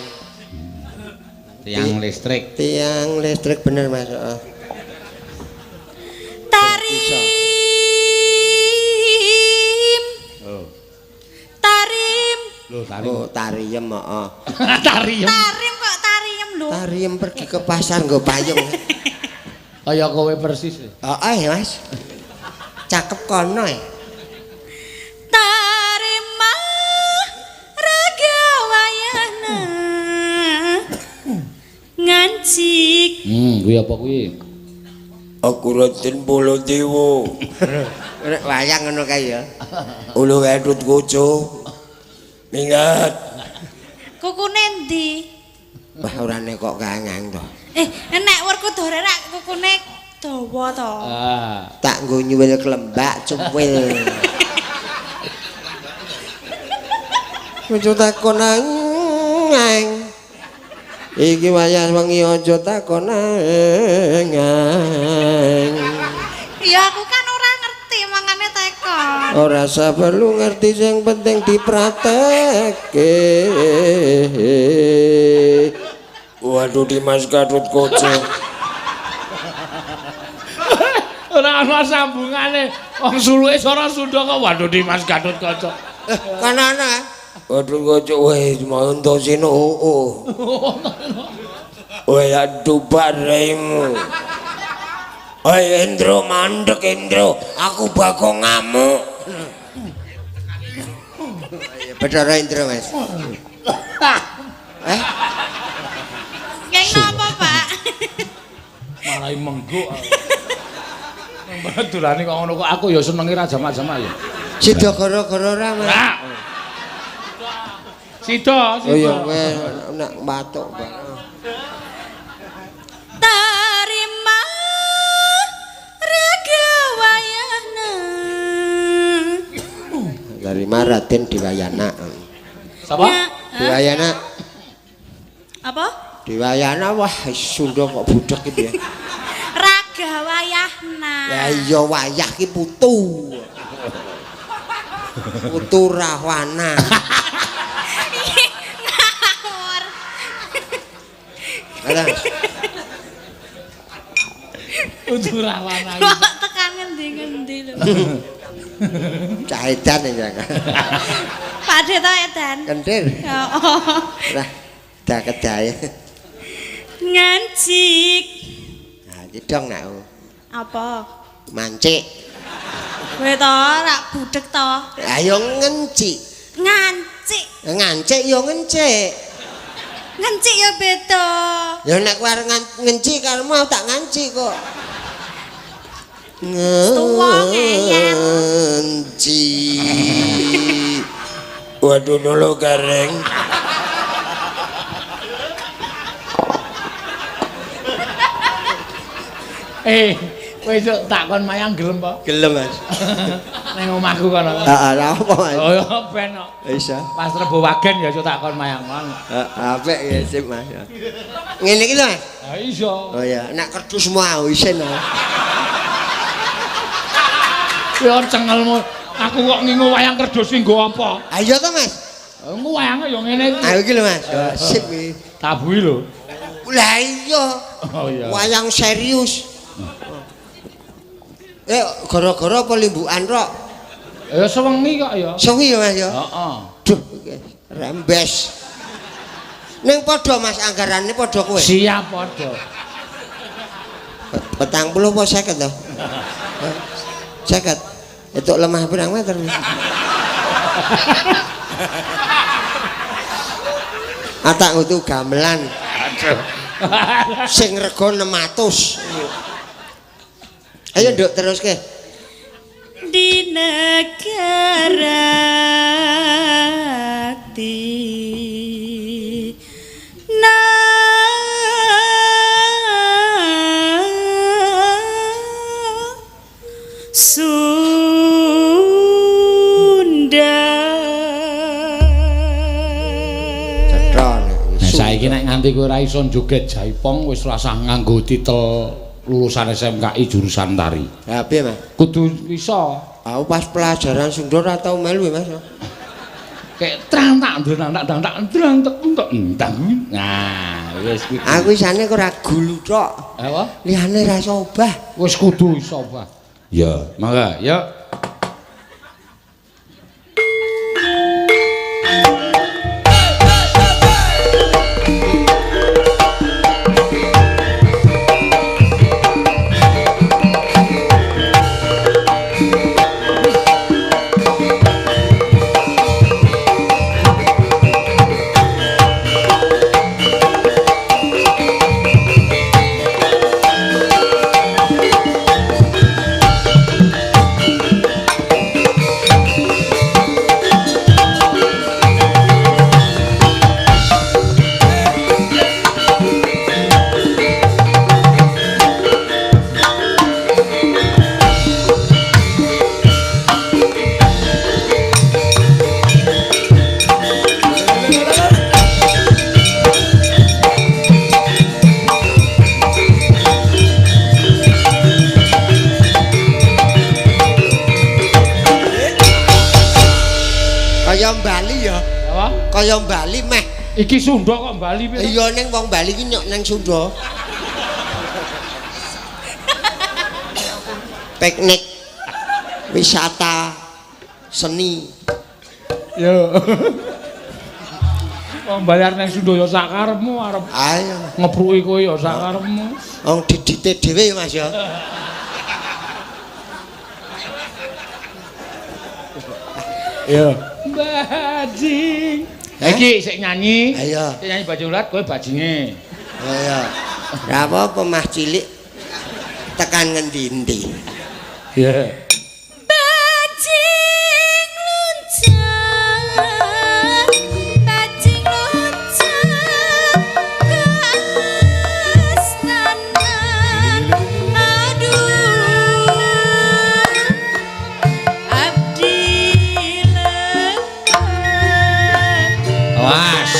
Tiang listrik. Tiang listrik bener Mas. Heeh. Tarim. Oh. Tarim. Lho, tarim. Oh, tariem heeh. Tariem. Tarim kok tariem lho. Tariem pergi ke pasar nggo payung. Kaya kowe persis. Heeh ya, Mas. Cakep kono ya. Tarima raga wayana ngancik. Kuwi apa kuwi? Aku Raden Baladewa. Nek wayang ngono kae ya. Ulu Gatut Kaca. Minggat. Kukune endi? Wah, orane kok kangang to. Nek Werkudara rak kukune dawa to. Ah. Tak nggo nyuwil klembak cuwil. Aja takon nang. Iki wayah wengi aja takon nang. Ya aku kan ora ngerti mangane tekon. Ora usah perlu ngerti sing penting dipratekke. Waduh Dimas Gatut Kaca. Ora ana sambungane. Wong suluke swara Sunda kok waduh Dimas Gatut Kaca. Kan ana. Waduh Kaca weh Antasena oo. Weh aduh baraimu. Oi Endro mandek Endro, aku bakal ngamuk. Bedara Endro Mas. Eh? Kayak napa, Pak? Marai mengguk. Nang dolane kok ngono kok aku ya senenge ra jamak-jamak ya. Sida gara-gara ora, Mas. Sida, sida. Oh ya kowe nek watuk, Pak. Tarima raga wayana. Tarima Raden Dewayana. Sapa? Dewayana. Apa? Dewayana wah Sunda kok budhek iki ya. Raga wayahna. Lah iya wayah ki putu. Putu Rahwana. Ngawur. Alah. Putu Rahwana. Kok tekan ngendi-ngendi lho. Cah edan ya. Pak De to edan. Kendir. Heeh. Lah dah kedae. Ngancik. Nah, iki dong nak. Apa? Mancik. Kowe to rak budhek to. Ayo ngencik. Ngancik. Ngancik ya ngencik. Ngencik ya beda. Ya nek kowe arep ngencik karo mau tak ngancik kok. Tuwa ngeyel. Ngencik. Waduh nolo gareng. Kowe esuk tak kon mayang gelem po? Gelem, Mas. Ning omahku kono. Heeh, lha apa, Mas? Oh ya ben kok. Bisa. Pas Rebo Wagen ya esuk tak kon mayang kono. Heeh, apik ya sip, Mas. Ngene iki lho, Mas. Ha iya. Oh ya, nek kerdus mau isin. Ya cengelmu. Aku kok ngingu wayang kerdus ki nggo apa? Ha iya to, Mas. Engko wayange ya ngene iki. Ha iki lho, Mas. Sip iki. Tabuhi lho. Lah iya. Oh iya. Wayang serius. Gara-gara apa limbukan rok? Ya sewengi kok ya. Sewengi ya, Mas ya. Heeh. Duh, rembes. Ning padha Mas anggarane padha kowe. Siap padha. 40 apa 50 to? 50. Itu lemah pirang meter. Atak ngutu gamelan. Aduh. Sing rega 600. Ayo nduk teruske. Di negara Saiki nek nganti kowe ora iso joget jaipong wis rasah nganggo titel lulusan SMKI jurusan tari. Lah piye, Mas? Kudu iso. Aku pas pelajaran Sunda ora tau melu, Mas. Kayak trang tak ndang tak ndang tak ndang tek entek ndang. Nah, wis kuwi. Aku isane kok ora gulu tok. Apa? Liyane ra iso obah. Wis kudu iso obah. Ya, mangga, ya. Kaya Bali ya. Apa? Kaya Bali meh. Iki Sunda kok Bali piye? Iya ning wong Bali ki nyok nang Sunda. Piknik wisata seni. Ya. Wong Bali arep nang Sunda ya sak karepmu arep. Ayo ngepruki kowe ya sak karepmu. Wong didite dhewe ya Mas ya. Ya. Bajing. Iki sik nyanyi. Ayo. Sik nyanyi bajing ulat kowe bajinge. Ayo. Ora apa-apa mah cilik tekan ngendi-endi. Iya. Bajing loncat, bajing loncat ke astanan. Aduh, abdi lepat. Awas.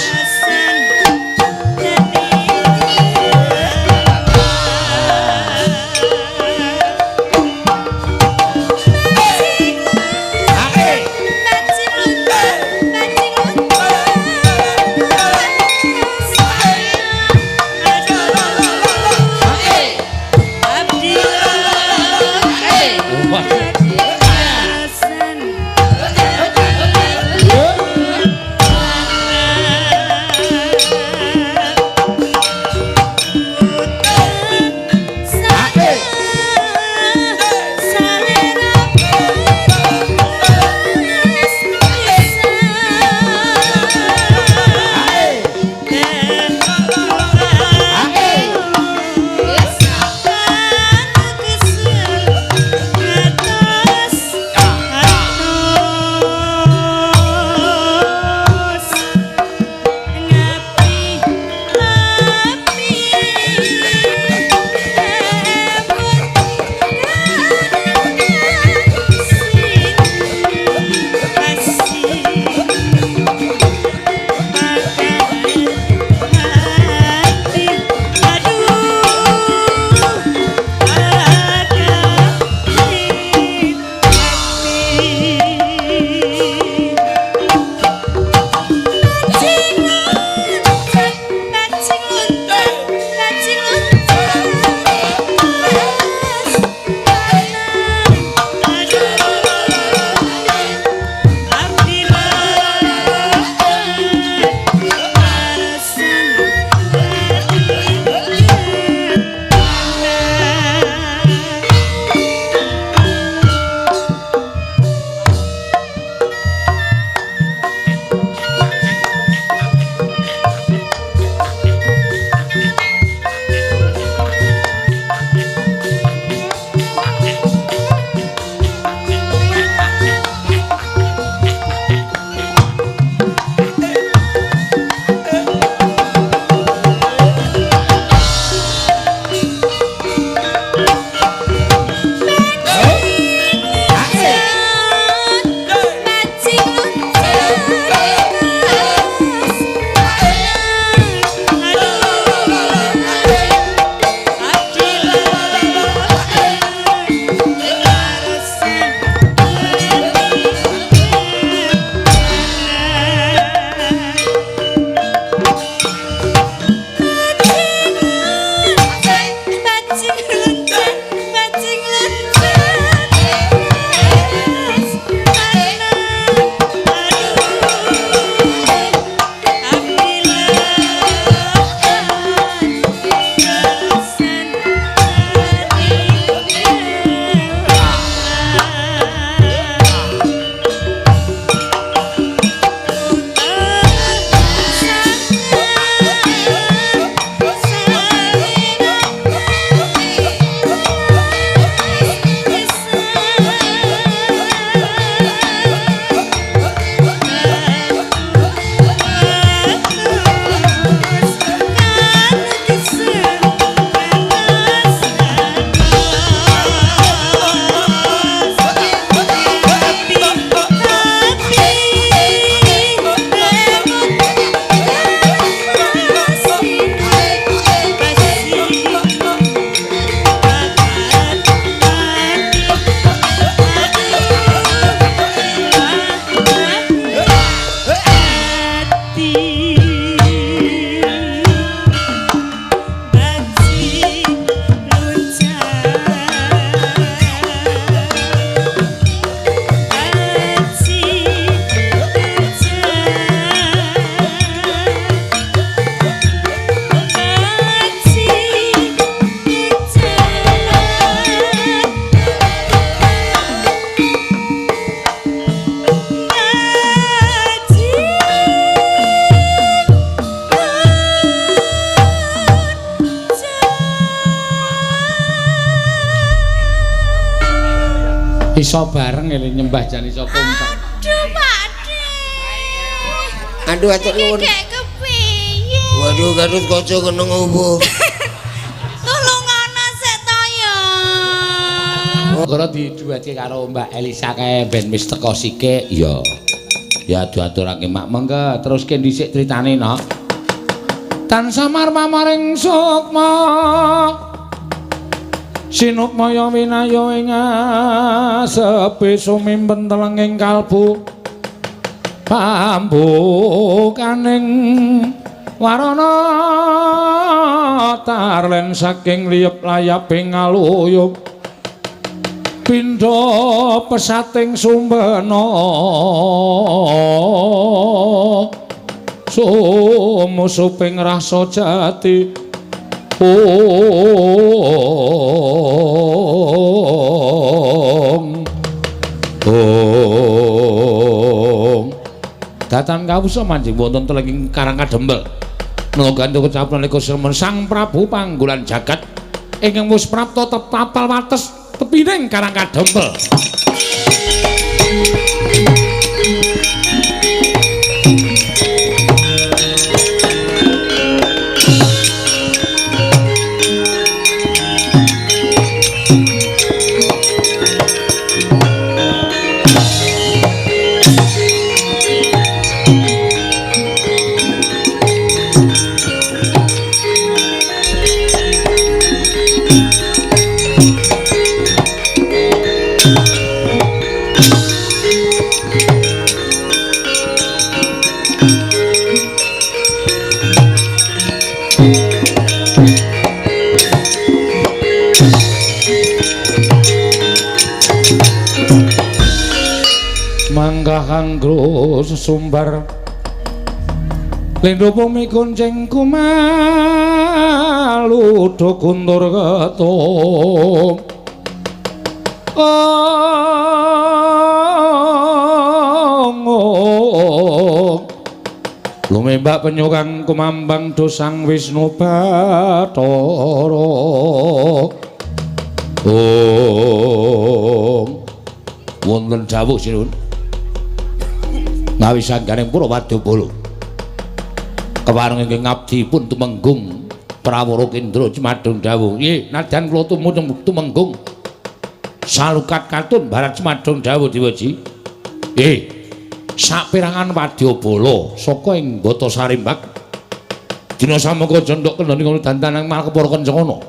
Iso bareng ele nyembah jan iso kompak. Aduh, Pakde. Aduh, atur nuwun. Iki kepiye? Waduh, Gatut Kaca kena ngopo? Tulungono sik to ya. Gara diduwetke karo Mbak Elisa kae ben wis teko sike. Iya. Ya diaturake mak mengke teruske dhisik critane no. Tansah marmamaring sukma. Sinukmaya winaya ing asepi sumimpen telenging kalbu pambukaning warana tarlen saking liyep layaping aluyup pindha pesating sumbena sumusuping rasa jati. Ong ong datan kawusa manjing wonten telenging Karang Kadempel naga gantung kecap nalika seremon Sang Prabu Panggulan Jagat ingkang wis prapta tapal wates tepining Karang Kadempel. Manggahang sumbar lindhu bumi kuncing kumaludo guntur ketum ong lumembak penyu kang kumambang dosang Wisnu Bathara. Ong wonten dawuh sinuwun ngawi sangganing para wadyabala kepareng ingkang ngabdi pun tumenggung Prawara Kendra Cemadung dawuh. Nggih, nadyan kula tumenggung salukat katun barat Cemadung dawuh Dewaji. Nggih, saperangan wadyabala saka ing Bata Sarimbak dina samangka jendhok kendhani ngono dandanang malah kepara kencana.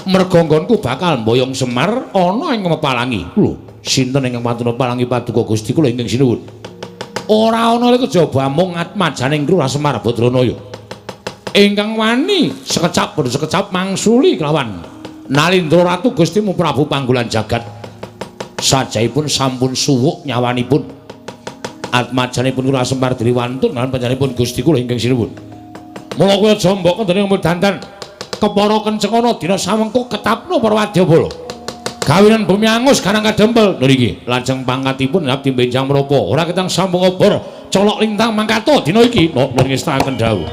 Merga nggonku bakal mboyong Semar ana ing Mepalangi. Lho, sinten ingkang wantun Mepalangi paduka Gusti kula ingkang sinuwun? Ora ana kejaba mung atmajaning Lurah Semar Badranaya ingkang wani sekecap bodho sekecap mangsuli kelawan Nalindra Ratu Gustimu Prabu Panggulan Jagat. Sajaipun sampun suwuk nyawanipun atmajanipun Lurah Semar diri wantun lan panjenenganipun Gusti kula ingkang sinuwun. Mula kowe aja mbok kendhane ngomong dandan kepara kencengana dina samengko ketapno para wadyabala. Gawinan bumi angus Karang Kadempel niki lajeng pangkatipun abdi benjang menapa ora ketang sambung obor colok lintang mangkato dina iki nuwun ngestakaken dawuh.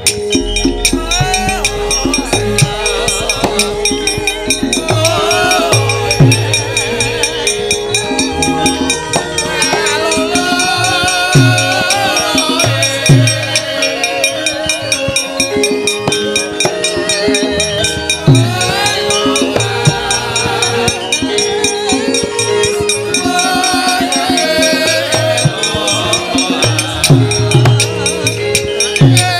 Yeah.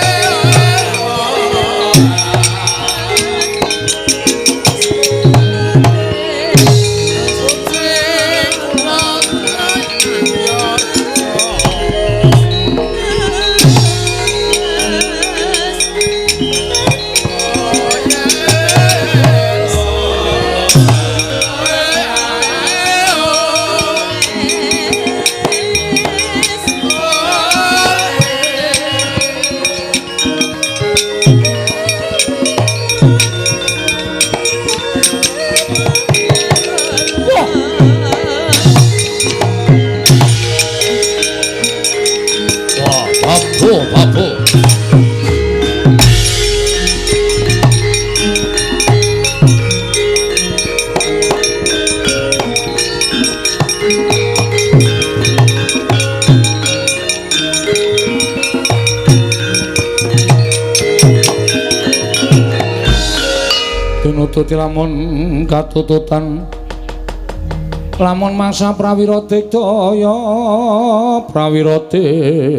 Nututi lamun katututan lamun masa prawira digdaya prawira digdaya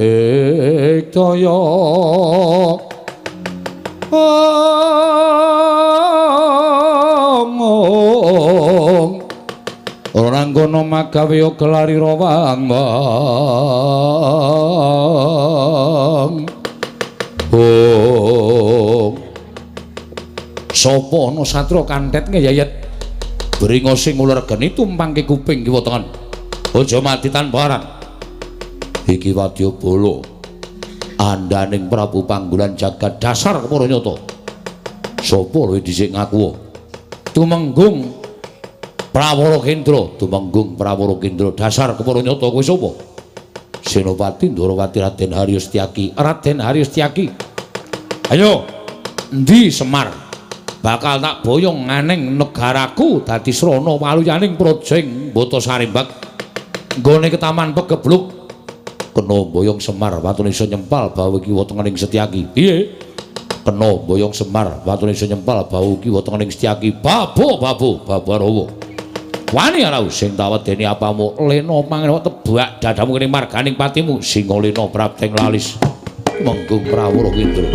ora nggono magawe gelari rawang wang sapa ana satria kantet ngeyayet bringo sing ular geni tumpangke kuping kiwa tengen aja mati tanpa arang iki wadyabala andaning Prabu Panggulan jagat dasar kepara nyata sapa luwih dhisik ngaku tumenggung Prawara Kendra tumenggung Prawara Kendra dasar kepara nyata kowe sapa Senopati Ndorowati Raden Haryo Setyaki Raden Haryo Setyaki ayo endi Semar bakal tak boyong nganeng negaraku dadi srana waluyaning praja ing Bata Sarimbak nggone ketaman pegebluk kena boyong Semar watune iso nyempal bau kiwa tengening Setyaki piye kena boyong Semar watune iso nyempal bau kiwa tengening Setyaki babo babo babarawa wani ora sing tak wedeni apamu lena mangan tebak dadamu kene marganing patimu Singalena prapteng lalis menggung Prawara Kendra.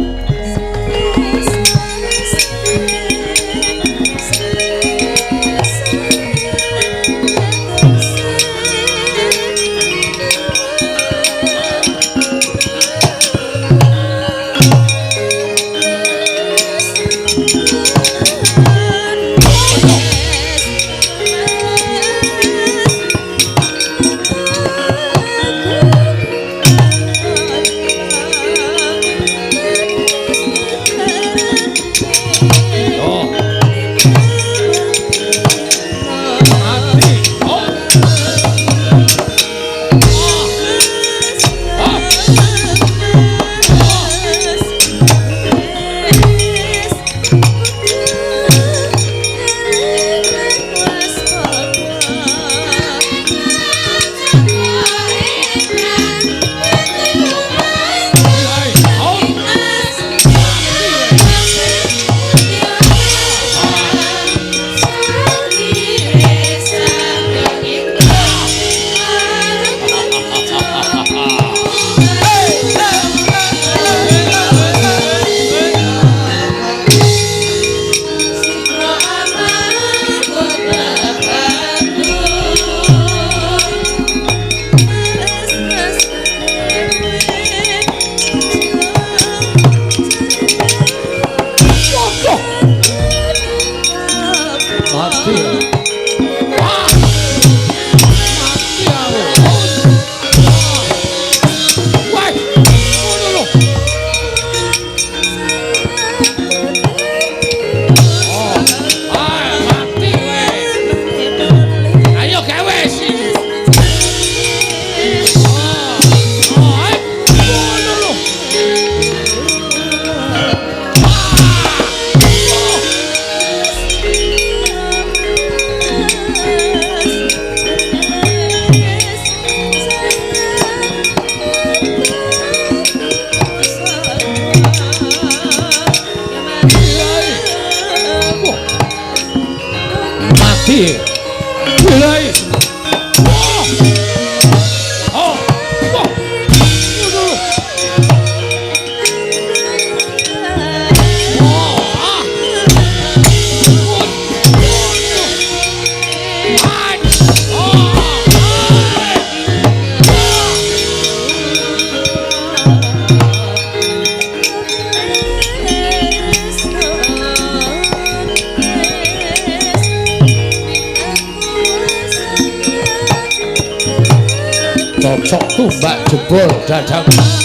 Cocok tumbak jebol dadamu.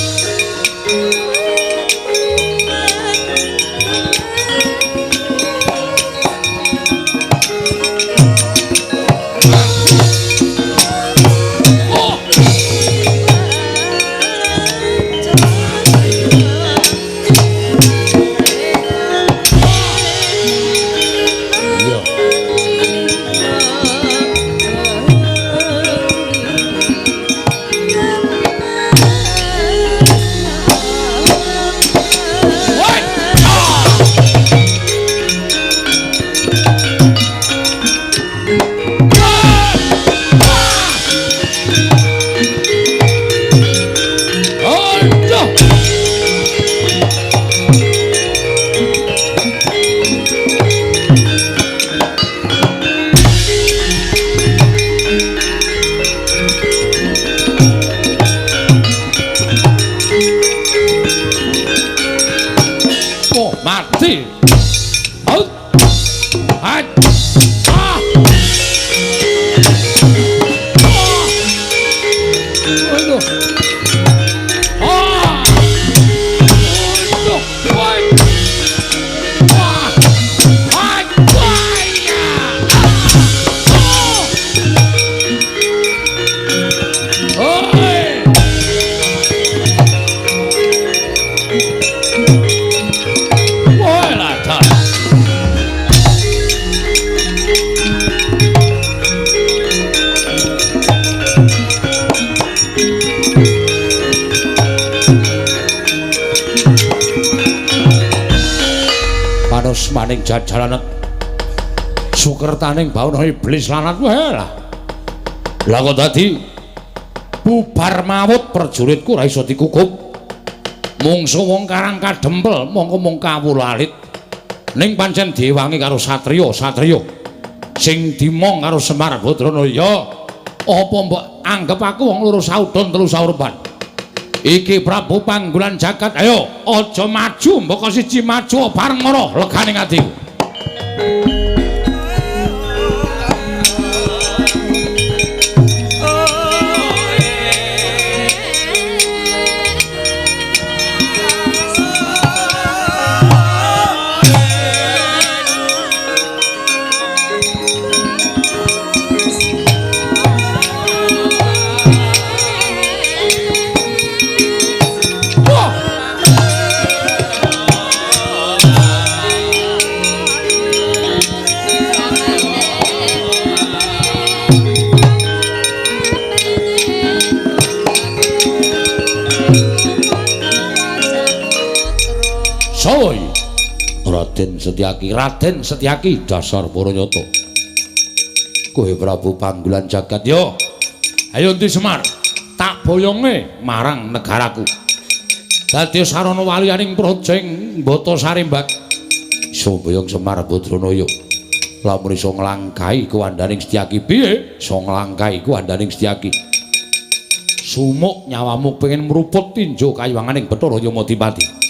Mati. Out. Hat. Ah. Aduh. Ah. Aduh. Woi. Wah. Hai. Wah. Oh. Oi. Woi lah ta. Panos maning jajalanet sukertaning bawana iblis lanat wae lah. Lah kok dadi bubar mawut prajuritku ora iso dikukup. Mungsu wong Karang Kadempel mongko mung kawula alit. Ning pancen diwangi karo satriya-satriya sing dimong karo Semar Badranaya. Apa mbok anggep aku wong loro saudon telu saurban? Iki Prabu Panggulan Jagat, ayo aja maju mbok siji maju bareng mara legane atiku. Soi Raden Setyaki, Raden Setyaki dasar Paranyata. Kowe Prabu Panggulan Jagat yo. Ayo endi Semar, tak boyonge marang negaraku. Dadi sarana waliyaning praja ing Batasari Mbak. Iso boyong Semar Badranaya. Lamun iso nglangkahi kuwandaning Setyaki piye? Iso nglangkahi kuwandaning Setyaki. Sumuk nyawamu pengen mruput tinju kayuwanganing Bathara Yamadipati.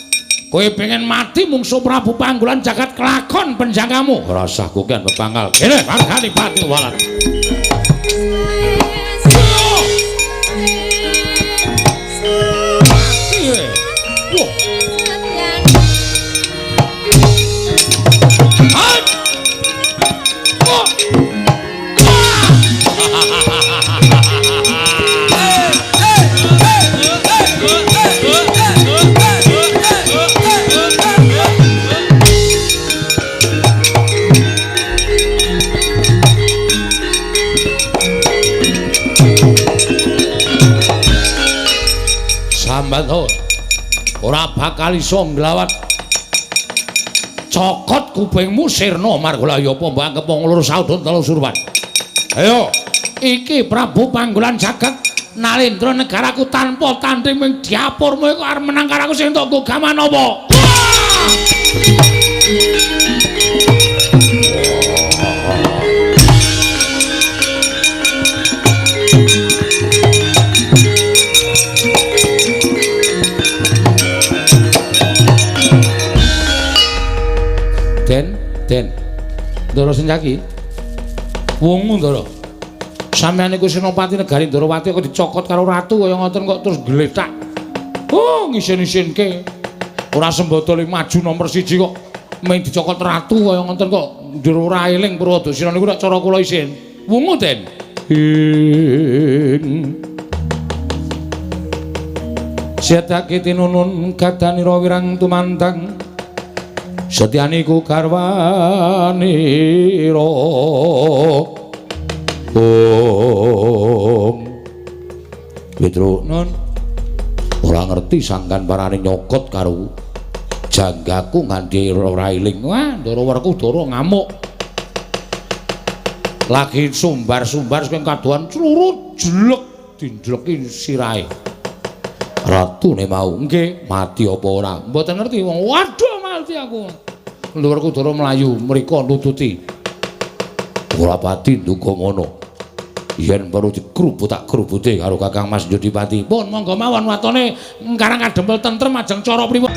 Kowe pengen mati mungsu Prabu Panggulan Jagat kelakon penjagamu. Ora usah kokean pepangkal. Kene margane pati walat. Sambat ora bakal iso nglawat. Cokot kupingmu sirna margolaya apa mbok anggep wong loro saudon telu surwan. Ayo, iki Prabu Panggulan Jagat Nalendra negaraku tanpa tanding ming diapurmu iku arep menang karo aku sing entuk gaman apa? Den, Den. Ndara Setyaki. Wungu Ndara. Sampeyan niku senopati negari Ndarawati kok dicokot karo ratu kaya ngoten kok terus gletak. Oh, ngisin-isinke. Ora sembodo le maju nomor 1 kok mung dicokot ratu kaya ngoten kok ndher ora eling Purwadasina niku nek cara kula isin. Wungu, Den. Ing Setyaki tinunun gadanira wirang tumandang. Setyaniku garwanira. Om Petro non ora ngerti sangkan parane nyokot karo janggaku nganti ora eling. Wah, Ndara Werkudara ngamuk. Lagi sumbar-sumbar saking kadohan clurut jlek dindleki sirahe. Ratune mau nggih mati apa ora? Mboten ngerti wong. Waduh mati aku. Ndara Werkudara mlayu mriko nututi. Ora pati nduga ngono. Yen perlu dikrubut tak krubute karo Kakang Mas Jodipati. Pun monggo mawon watone Karang Kadempel tentrem ajeng cara pripun.